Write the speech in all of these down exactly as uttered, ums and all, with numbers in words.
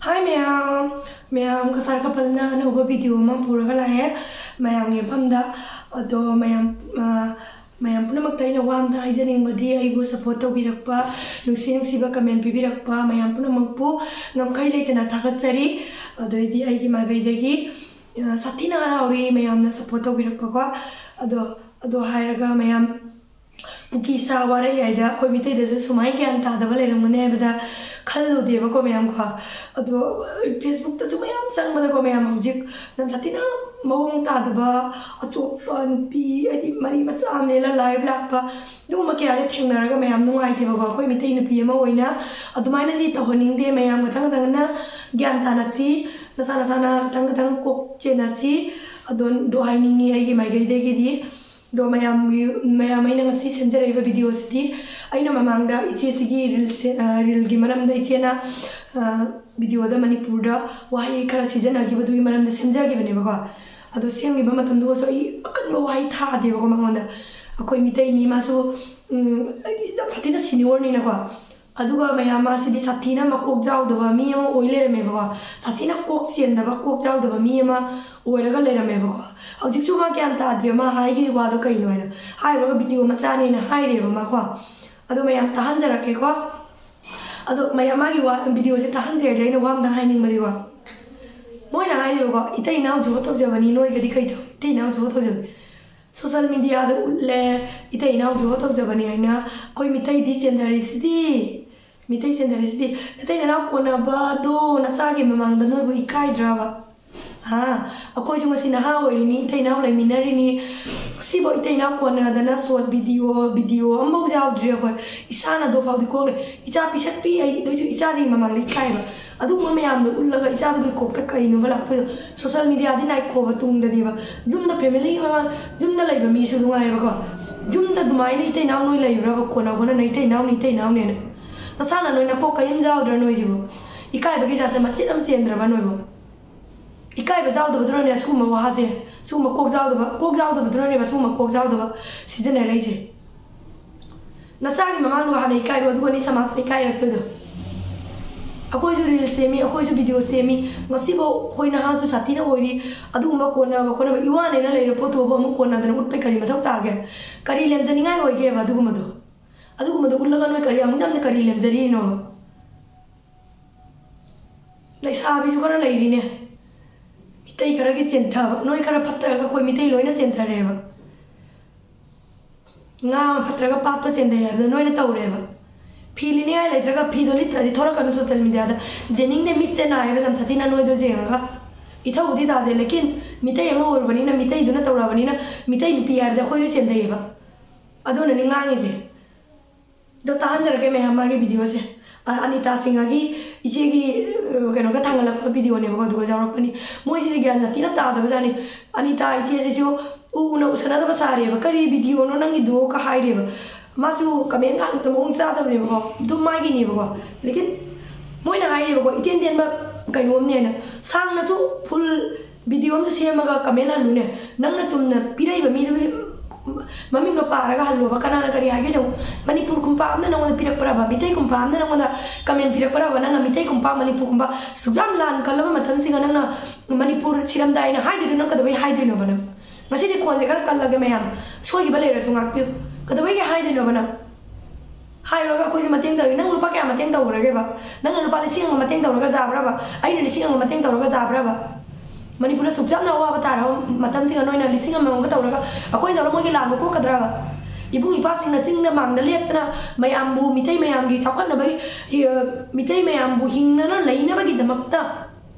ꯍꯥꯏ ꯃꯌꯥꯝ, ꯃꯌꯥꯝ ꯀꯁꯥꯔ ꯀꯄꯜꯅ ꯑꯅꯧꯕ ꯚꯤꯗꯤꯑꯣ ꯑꯃ ꯄꯨꯔꯒ ꯂꯥꯛꯑꯦ ꯃꯌꯥꯝꯒꯤ ꯃꯐꯝꯗ꯫ ꯑꯗꯣ ꯃꯌꯥꯝ, ꯑ, ꯃꯌꯥꯝ ꯄꯨꯝꯅꯃꯛꯇ ꯑꯩꯅ ꯋꯥ ꯑꯝꯇ ꯍꯥꯏꯖꯅꯤꯡꯕꯗꯤ, ꯑꯩꯕꯨ ꯁꯞꯄꯣꯔꯠ ꯇꯧꯕꯤꯔꯛꯄ, ꯅꯨꯡꯁꯤ ꯅꯨꯡꯁꯤꯕ ꯀꯃꯦꯟ ꯄꯤꯕꯤꯔꯛꯄ ꯃꯌꯥꯝ ꯄꯨꯝꯅꯃꯛꯄꯨ ꯉꯝꯈꯩ ꯂꯩꯇꯅ ꯊꯥꯒꯠꯆꯔꯤ꯫ ꯑꯗꯩꯗꯤ ꯑꯩꯒꯤ ꯃꯥꯏꯀꯩꯗꯒꯤ, ꯑ, ꯁꯥꯊꯤꯅ ꯍꯔꯥꯎꯔꯤ ꯃꯌꯥꯝꯅ ꯁꯞꯄꯣꯔꯠ ꯇꯧꯕꯤꯔꯛꯄꯀꯣ꯫ ꯑꯗꯣ, ꯑꯗꯣ ꯍꯥꯏꯔꯒ ꯃꯌꯥꯝ ꯀꯨꯀꯤ ꯁꯥ ꯋꯥꯔꯩ ꯍꯥꯏꯗ ꯑꯩꯈꯣꯏ ꯃꯤꯇꯩꯗꯁꯨ ꯁꯨꯃꯥꯏꯅ ꯒ꯭ꯌꯥꯟ ꯇꯥꯗꯕ ꯂꯩꯔꯝꯒꯅꯤ ꯍꯥꯏꯕꯗ ꯈꯜꯂꯨꯗꯦꯕꯀꯣ ꯃꯌꯥꯝꯀꯣ꯫ ꯑꯗꯣ Facebookꯇꯁꯨ ꯃꯌꯥꯝ ꯆꯪꯕꯗꯀꯣ ꯃꯌꯥꯝ ꯍꯧꯖꯤꯛ ꯌꯥꯝ ꯁꯥꯊꯤꯅ ꯃꯑꯣꯡ ꯇꯥꯗꯕ, ꯑꯆꯣꯞꯄ ꯅꯨꯄꯤ, ꯍꯥꯏꯗꯤ ꯃꯔꯤ ꯃꯆꯥ ꯑꯃ ꯂꯦꯜꯂ live ꯂꯥꯛꯄ, ꯑꯗꯨꯒꯨꯝꯕ ꯀꯌꯥꯁꯦ ꯊꯦꯡꯅꯔꯒ ꯃꯌꯥꯝ ꯅꯨꯡꯉꯥꯏꯇꯦꯕꯀꯣ꯫ ꯑꯩꯈꯣꯏ ꯃꯤꯇꯩ ꯅꯨꯄꯤ ꯑꯃ ꯑꯣꯏꯅ ꯑꯗꯨꯃꯥꯏꯅꯗꯤ ꯇꯧꯍꯟꯅꯤꯡꯗꯦ꯫ ꯃꯌꯥꯝ ꯈꯇꯪ ꯈꯇꯪꯅ ꯒ꯭ꯌꯥꯟ ꯇꯥꯅꯁꯤ, ꯅꯁꯥ ꯅꯁꯥꯅ ꯈꯇꯪ ꯈꯇꯪ ꯀꯣꯛ ꯆꯦꯟꯅꯁꯤ꯫ ꯑꯗꯣ, ꯑꯗꯣ ꯍꯥꯏꯅꯤꯡꯉꯤ ꯑꯩꯒꯤ ꯃꯥꯏꯀꯩꯗꯒꯤꯗꯤ꯫ ꯑꯗꯣ ꯃꯌꯥꯝꯒꯤ, ꯃꯌꯥꯝ, ꯑꯩꯅ ꯉꯁꯤ ꯁꯦꯝꯖꯔꯛꯏꯕ ꯚꯤꯗꯤꯑꯣꯁꯤꯗꯤ ꯑꯩꯅ ꯃꯃꯥꯡꯗ ꯏꯆꯦꯁꯤꯒꯤ ꯔꯤꯜꯁꯦ, ꯑ, ꯔꯤꯜꯒꯤ ꯃꯔꯝꯗ ꯏꯆꯦꯅ, ꯑ, ꯚꯤꯗꯤꯑꯣꯗ ꯃꯅꯤꯄꯨꯔꯗ ꯋꯥꯍꯩ ꯈꯔ ꯁꯤꯖꯤꯟꯅꯈꯤꯕꯗꯨꯒꯤ ꯃꯔꯝꯗ ꯁꯦꯝꯖꯈꯤꯕꯅꯦꯕꯀꯣ꯫ ꯑꯗꯣ ꯁꯦꯝꯈꯤꯕ ꯃꯇꯝꯗꯨꯗꯁꯨ ꯑꯩ ꯑꯀꯟꯕ ꯋꯥꯍꯩ ꯊꯥꯗꯦꯕꯀꯣ ꯃꯉꯣꯟꯗ꯫ ꯑꯩꯈꯣꯏ ꯃꯤꯇꯩꯅꯤ, ꯃꯥꯁꯨ, ꯎꯝ, ꯍꯥꯏꯗꯤ ꯌꯥꯝ ꯁꯥꯊꯤꯅ ꯁꯤꯅꯤꯌꯣꯔꯅꯤꯅꯀꯣ꯫ ꯑꯗꯨꯒ ꯃꯌꯥꯝ ꯃꯥꯁꯤꯗꯤ ꯁꯥꯊꯤꯅ ꯃꯀꯣꯛ ꯆꯥꯎꯗꯕ ꯃꯤ ꯑꯃ ꯑꯣꯏ ꯂꯩꯔꯝꯃꯦꯕꯀꯣ꯫ ꯁꯥꯊꯤꯅ ꯀꯣꯛ ꯆꯦꯟꯗꯕ, ꯀꯣꯛ ꯆꯥꯎꯗꯕ ꯃꯤ ꯑꯃ ꯑꯣꯏꯔꯒ ꯂꯩꯔꯝꯃꯦꯕꯀꯣ꯫ ꯍꯧꯖꯤꯛꯁꯨ ꯃꯥ ꯒ꯭ꯌꯥꯟ ꯇꯥꯗ꯭ꯔꯦ, ꯃꯥ ꯍꯥꯏꯈꯤꯕ ꯋꯥꯗꯣ ꯀꯩꯅꯣ ꯍꯥꯏꯅ꯫ ꯍꯥꯏꯔꯨꯔꯒ ꯚꯤꯗꯤꯑꯣ ꯃꯆꯥꯅꯦꯅ ꯍꯥꯏꯔꯦꯕ ꯃꯥꯀꯣ꯫ ꯑꯗꯣ ꯃꯌꯥꯝ ꯇꯥꯍꯟꯖꯔꯛꯀꯦꯀꯣ꯫ ꯑꯗꯣ ꯃꯌꯥꯝ ꯃꯥꯒꯤ ꯋꯥ, ꯚꯤꯗꯤꯑꯣꯁꯦ ꯇꯥꯍꯟꯗ꯭ꯔꯦꯗꯤ ꯑꯩꯅ ꯋꯥ ꯑꯝꯇ ꯍꯥꯏꯅꯤꯡꯕꯗꯤꯀꯣ꯫ ꯃꯣꯏꯅ ꯍꯥꯏꯔꯤꯕꯀꯣ, "ꯏꯇꯩ ꯏꯅꯥꯎꯁꯨ ꯇꯧꯖꯕꯅꯤ, ꯅꯣꯏꯒꯗꯤ ꯀꯩ ꯇꯧ? ꯏꯇꯩ ꯏꯅꯥꯎꯁꯨ ꯇꯧꯖꯕꯅꯤ"꯫ ꯁꯣꯁꯦꯜ ꯃꯤꯗꯤꯌꯥꯗ ꯎꯠꯂꯦ, "ꯏꯇꯩ ꯏꯅꯥꯎꯁꯨ ꯇꯧꯖꯕꯅꯤ" ꯍꯥꯏꯅ꯫ ꯑꯩꯈꯣꯏ ꯃꯤꯇꯩꯗꯤ ꯆꯦꯟꯊꯔꯤꯁꯤꯗꯤ, ꯃꯤꯇꯩ ꯆꯦꯟꯊꯔꯤꯁꯤꯗꯤ꯫ ꯅꯇꯩ ꯅꯅꯥꯎ ꯀꯣꯟꯅꯕꯗꯣ ꯅꯆꯥꯒꯤ ꯃꯃꯥꯡꯗ ꯅꯣꯏꯕꯨ ꯏꯀꯥꯏꯗ꯭ꯔꯕ? ꯍꯥ? ꯑꯩꯈꯣꯏꯁꯨ ꯉꯁꯤ ꯅꯍꯥ ꯑꯣꯏꯔꯤꯅꯤ, ꯏꯇꯩ ꯏꯅꯥꯎ ꯂꯩꯃꯤꯟꯅꯔꯤꯅꯤ꯫ ꯉꯁꯤꯐꯥꯎ ꯏꯇꯩ ꯏꯅꯥꯎ ꯀꯣꯟꯅꯗꯅ ꯁꯣꯔꯠ ꯚꯤꯗꯤꯑꯣ, ꯚꯤꯗꯤꯑꯣ ꯑꯃꯐꯥꯎ ꯌꯥꯎꯗ꯭ꯔꯤ ꯑꯩꯈꯣꯏ꯫ ꯏꯁꯥꯅ ꯑꯗꯨꯐꯥꯎꯗꯤ ꯀꯣꯛꯂꯦ꯫ ꯏꯆꯥ ꯄꯤꯁꯛ ꯄꯤꯛꯏ, ꯑꯗꯨꯏꯁꯨ ꯏꯆꯥꯁꯤꯒꯤ ꯃꯃꯥꯡꯗ ꯏꯀꯥꯏꯕ꯫ ꯑꯗꯨꯒꯨꯝꯕ ꯃꯌꯥꯝꯗꯣ ꯎꯠꯂꯒ ꯏꯆꯥꯗꯨꯒꯤ ꯀꯣꯛꯇ ꯀꯩꯅꯣꯕ ꯂꯥꯛꯇꯣꯏꯗꯣ? ꯁꯣꯁꯦꯜ ꯃꯤꯗꯤꯌꯥꯗꯤ ꯅꯥꯏꯈꯣꯕ ꯇꯨꯡꯗꯅꯦꯕ꯫ ꯌꯨꯝꯗ ꯐꯦꯃꯤꯂꯤꯒꯤ ꯃꯃꯥꯡ, ꯌꯨꯝꯗ ꯂꯩꯕ ꯃꯤꯁꯨ ꯅꯨꯡꯉꯥꯏꯌꯦꯕꯀꯣ꯫ ꯌꯨꯝꯗ ꯑꯗꯨꯃꯥꯏꯅ ꯏꯇꯩ ꯏꯅꯥꯎ ꯅꯣꯏ ꯂꯩꯕ꯭ꯔꯕ? ꯀꯣꯟꯅ ꯀꯣꯟꯅ ꯅꯣꯏ ꯏꯇꯩ ꯏꯅꯥꯎꯅꯤ, ꯏꯇꯩ ꯏꯅꯥꯎꯅꯦꯅ꯫ ꯅꯁꯥꯅ ꯅꯣꯏ ꯅꯀꯣꯛ ꯀꯔꯤꯝ ꯌꯥꯎꯗ꯭ꯔꯥ ꯅꯣꯏꯁꯤꯕꯨ? ꯏꯀꯥꯏꯕꯒꯤ ꯖꯥꯠꯇ ꯃꯆꯦꯠ ꯑꯃ ꯆꯦꯟꯗ꯭ꯔꯕ ꯅꯣꯏꯕꯨ? ꯏꯀꯥꯏꯕ ꯌꯥꯎꯗꯕꯗꯨꯅꯅꯦ ꯁꯤꯒꯨꯝꯕ ꯋꯥꯁꯦ, ꯁꯤꯒꯨꯝꯕ ꯀꯣꯛ ꯌꯥꯎꯗꯕ, ꯀꯣꯛ ꯌꯥꯎꯗꯕꯗꯨꯅꯅꯦꯕ ꯁꯤꯒꯨꯝꯕ ꯀꯣꯛ ꯌꯥꯎꯗꯕ ꯁꯤꯖꯤꯟꯅꯔꯛꯏꯁꯦ꯫ ꯅꯆꯥꯒꯤ ꯃꯃꯥꯡꯗ ꯍꯥꯟꯅ ꯏꯀꯥꯏꯔꯣ, ꯑꯗꯨꯒꯅꯤ ꯁꯃꯥꯖꯇ ꯏꯀꯥꯏꯔꯛꯇꯣꯏꯗꯣ꯫ ꯑꯩꯈꯣꯏꯁꯨ ꯔꯤꯜꯁ ꯁꯦꯝꯃꯤ, ꯑꯩꯈꯣꯏꯁꯨ ꯚꯤꯗꯤꯑꯣ ꯁꯦꯝꯃꯤ꯫ ꯉꯁꯤꯐꯥꯎ ꯑꯩꯈꯣꯏ ꯅꯍꯥꯁꯨ ꯁꯥꯊꯤꯅ ꯑꯣꯏꯔꯤ꯫ ꯑꯗꯨꯒꯨꯝꯕ ꯀꯣꯟꯅꯕ ꯈꯣꯠꯅꯕ ꯏꯋꯥꯅꯦꯅ ꯂꯩꯔ ꯄꯣꯠꯇꯨꯕꯨ ꯑꯃꯨꯛ ꯀꯣꯟꯅꯗꯅ ꯎꯠꯄꯩ ꯀꯔꯤ ꯃꯊꯧ ꯇꯥꯒꯦ? ꯀꯔꯤ ꯂꯦꯝꯖꯅꯤꯡꯉꯥꯏ ꯑꯣꯏꯒꯦꯕ ꯑꯗꯨꯒꯨꯝꯕꯗꯣ? ꯑꯗꯨꯒꯨꯝꯕꯗꯣ ꯎꯠꯂꯒ ꯅꯣꯏ ꯀꯔꯤ ꯑꯃꯨꯛ ꯌꯥꯝꯅ ꯀꯔꯤ ꯂꯦꯝꯖꯔꯤꯅꯣ? ꯂꯩꯁꯥꯕꯤꯁꯨ ꯈꯔ ꯂꯩꯔꯤꯅꯦ, ꯃꯤꯇꯩ ꯈꯔꯒꯤ ꯆꯦꯟꯊꯕ꯫ ꯅꯣꯏ ꯈꯔ ꯐꯠꯇ꯭ꯔꯒ ꯑꯩꯈꯣꯏ ꯃꯤꯇꯩ ꯂꯣꯏꯅ ꯆꯦꯟꯊꯔꯦꯕ꯫ ꯉꯥ ꯑꯃ ꯐꯠꯇ꯭ꯔꯒ ꯄꯥꯠꯇꯣ ꯆꯦꯟꯊꯩ ꯍꯥꯏꯕꯗꯣ ꯅꯣꯏꯅ ꯇꯧꯔꯦꯕ꯫ ꯐꯤ ꯂꯤꯅꯤꯡꯉꯥꯏ ꯂꯩꯇ꯭ꯔꯒ ꯐꯤꯗꯣ ꯂꯤꯠꯇ꯭ꯔꯗꯤ ꯊꯣꯔꯛꯀꯅꯨ ꯁꯣꯁꯦꯜ ꯃꯤꯗꯤꯌꯥꯗ꯫ ꯖꯦꯅꯤꯡꯗꯦ ꯃꯤꯁꯁꯦ ꯅꯥꯏꯌꯦꯕ ꯌꯥꯝ ꯁꯥꯊꯤꯅ ꯅꯣꯏꯗꯣ ꯌꯦꯡꯉꯒ꯫ ꯏꯊꯧꯕꯨꯗꯤ ꯇꯥꯗꯦ, ꯂꯦꯀꯤꯟ ꯃꯤꯇꯩ ꯑꯃ ꯑꯣꯏꯔꯨꯕꯅꯤꯅ, ꯃꯤꯇꯩꯗꯨꯅ ꯇꯧꯔꯛꯑꯕꯅꯤꯅ, ꯃꯤꯇꯩ ꯅꯨꯄꯤ ꯍꯥꯏꯕꯗ ꯑꯩꯈꯣꯏꯁꯨ ꯆꯦꯟꯊꯩꯌꯦꯕ꯫ ꯑꯗꯨꯅꯅꯦ ꯉꯥꯡꯉꯤꯁꯦ꯫ ꯑꯗꯣ ꯇꯥꯍꯟꯖꯔꯛꯀꯦ ꯃꯌꯥꯝ ꯃꯥꯒꯤ ꯚꯤꯗꯤꯑꯣꯁꯦ꯫ ꯑ, ꯑꯅꯤꯇꯥ ꯁꯤꯡꯍꯒꯤ ꯏꯆꯦꯒꯤ, ꯑ, ꯀꯩꯅꯣꯒ ꯊꯥꯡꯒꯠꯂꯛꯄ ꯚꯤꯗꯤꯑꯣꯅꯦꯕꯀꯣ, ꯑꯗꯨꯒ ꯌꯥꯎꯔꯛꯄꯅꯤ꯫ ꯃꯣꯏꯁꯤꯗꯤ ꯒ꯭ꯌꯥꯟ ꯌꯥꯝ ꯊꯤꯅ ꯇꯥꯗꯕꯖꯥꯠꯅꯤ꯫ ꯑꯅꯤꯇꯥ ꯏꯆꯦꯁꯤꯁꯨ ꯎꯅ ꯎꯁꯟꯅꯗꯕ ꯁꯥꯔꯦꯕ꯫ "ꯀꯔꯤ ꯚꯤꯗꯤꯑꯣꯅꯣ ꯅꯪꯒꯤꯗꯨꯕꯣ?" ꯀ ꯍꯥꯏꯔꯦꯕ꯫ ꯃꯥꯁꯨ ꯀꯃꯦꯟ ꯉꯥꯡꯕꯗ ꯃꯑꯣꯡ ꯆꯥꯗꯕꯅꯦꯕꯀꯣ, ꯑꯗꯨꯝ ꯃꯥꯒꯤꯅꯦꯕꯀꯣ꯫ ꯂꯦꯀꯤꯟ ꯃꯣꯏꯅ ꯍꯥꯏꯔꯦꯕꯀꯣ, ꯏꯇꯦꯟ ꯇꯦꯟꯕ ꯀꯩꯅꯣꯝꯅꯦꯅ꯫ ꯁꯥꯡꯅꯁꯨ ꯐꯨꯜ ꯚꯤꯗꯤꯑꯣ ꯑꯃꯁꯨ ꯁꯦꯝꯃꯒ ꯀꯃꯦꯟ ꯍꯜꯂꯨꯅꯦ꯫ ꯅꯪꯅ ꯆꯨꯝꯅ ꯄꯤꯔꯛꯏꯕ ꯃꯤꯗꯨꯒꯤ ꯃꯃꯤꯡꯗꯣ ꯄꯥꯔꯒ ꯍꯜꯂꯣꯕ꯫ ꯀꯅꯥꯅ ꯀꯔꯤ ꯍꯥꯏꯒꯦ ꯌꯦꯡꯉꯨ꯫ ꯃꯅꯤꯄꯨꯔ ꯈꯨꯝꯄꯥꯛ ꯑꯃꯅ ꯅꯪꯉꯣꯟꯗ ꯄꯤꯔꯛꯄ꯭ꯔꯕ? ꯃꯤꯇꯩ ꯈꯨꯝꯄꯥꯛ ꯑꯃꯅ ꯅꯪꯉꯣꯟꯗ ꯀꯃꯦꯟ ꯄꯤꯔꯛꯄ꯭ꯔꯕ? ꯅꯪꯅ ꯃꯤꯇꯩ ꯈꯨꯝꯄꯥꯛ, ꯃꯅꯤꯄꯨꯔ ꯈꯨꯝꯄꯥꯛ ꯁꯨꯛ ꯌꯥꯝ ꯂꯥꯟ ꯀꯜꯂꯕ ꯃꯇꯝꯁꯤꯒ ꯅꯪꯅ ꯃꯅꯤꯄꯨꯔ ꯁꯤꯔꯝꯗꯥꯏꯅ ꯍꯥꯏꯗꯨꯗꯤ ꯅꯪ ꯀꯩꯗꯧꯕꯩ ꯍꯥꯏꯗꯣꯏꯅꯣꯕ ꯅꯪ? ꯉꯁꯤꯗꯤ ꯈꯣꯟꯁꯦ ꯈꯔ ꯀꯜꯂꯒꯦ ꯃꯌꯥꯝ꯫ ꯁꯣꯏꯈꯤꯕ ꯂꯩꯔꯁꯨ ꯉꯥꯛꯄꯤꯌꯨ꯫ ꯀꯩꯗꯧꯕꯩꯒꯦ ꯍꯥꯏꯗꯣꯏꯅꯣꯕ ꯅꯪ? ꯍꯥꯏꯔꯨꯔꯒ ꯑꯩꯈꯣꯏꯁꯦ ꯃꯇꯦꯡ ꯇꯧꯔꯤ꯫ ꯅꯪ ꯂꯨꯄꯥ ꯀꯌꯥ ꯃꯇꯦꯡ ꯇꯧꯈ꯭ꯔꯒꯦꯕ? ꯅꯪꯅ ꯂꯨꯄꯥ ꯂꯤꯁꯤꯡ ꯑꯃ ꯃꯇꯦꯡ ꯇꯧꯔꯒ ꯌꯥꯕ꯭ꯔꯕ? ꯑꯩꯅ ꯂꯤꯁꯤꯡ ꯑꯃ ꯃꯇꯦꯡ ꯇꯧꯔꯒ ꯌꯥꯕ꯭ꯔꯕ? ꯃꯅꯤꯄꯨꯔꯗ ꯁꯨꯛ ꯌꯥꯝꯅ ꯑꯋꯥꯕ ꯇꯥꯔꯕ ꯃꯇꯝꯁꯤꯒ ꯅꯣꯏꯅ ꯂꯤꯁꯤꯡ ꯑꯃꯃꯝꯒ ꯇꯧꯔꯒ ꯑꯩꯈꯣꯏꯅ ꯇꯧꯔꯒ ꯃꯣꯏꯒꯤ ꯂꯥꯟꯗꯣ ꯀꯣꯛꯀꯗ꯭ꯔꯕ? ꯏꯕꯨꯡ ꯏꯄꯥꯁꯤꯡꯅ ꯆꯤꯡꯗ ꯃꯥꯡꯗ ꯂꯦꯞꯇꯅ ꯃꯌꯥꯝꯕꯨ, ꯃꯤꯇꯩ ꯃꯌꯥꯝꯒꯤ ꯆꯥꯎꯈꯠꯅꯕꯒꯤ, ꯏ, ꯃꯤꯇꯩ ꯃꯌꯥꯝꯕꯨ ꯍꯤꯡꯅꯅ ꯂꯩꯅꯕꯒꯤꯗꯃꯛꯇ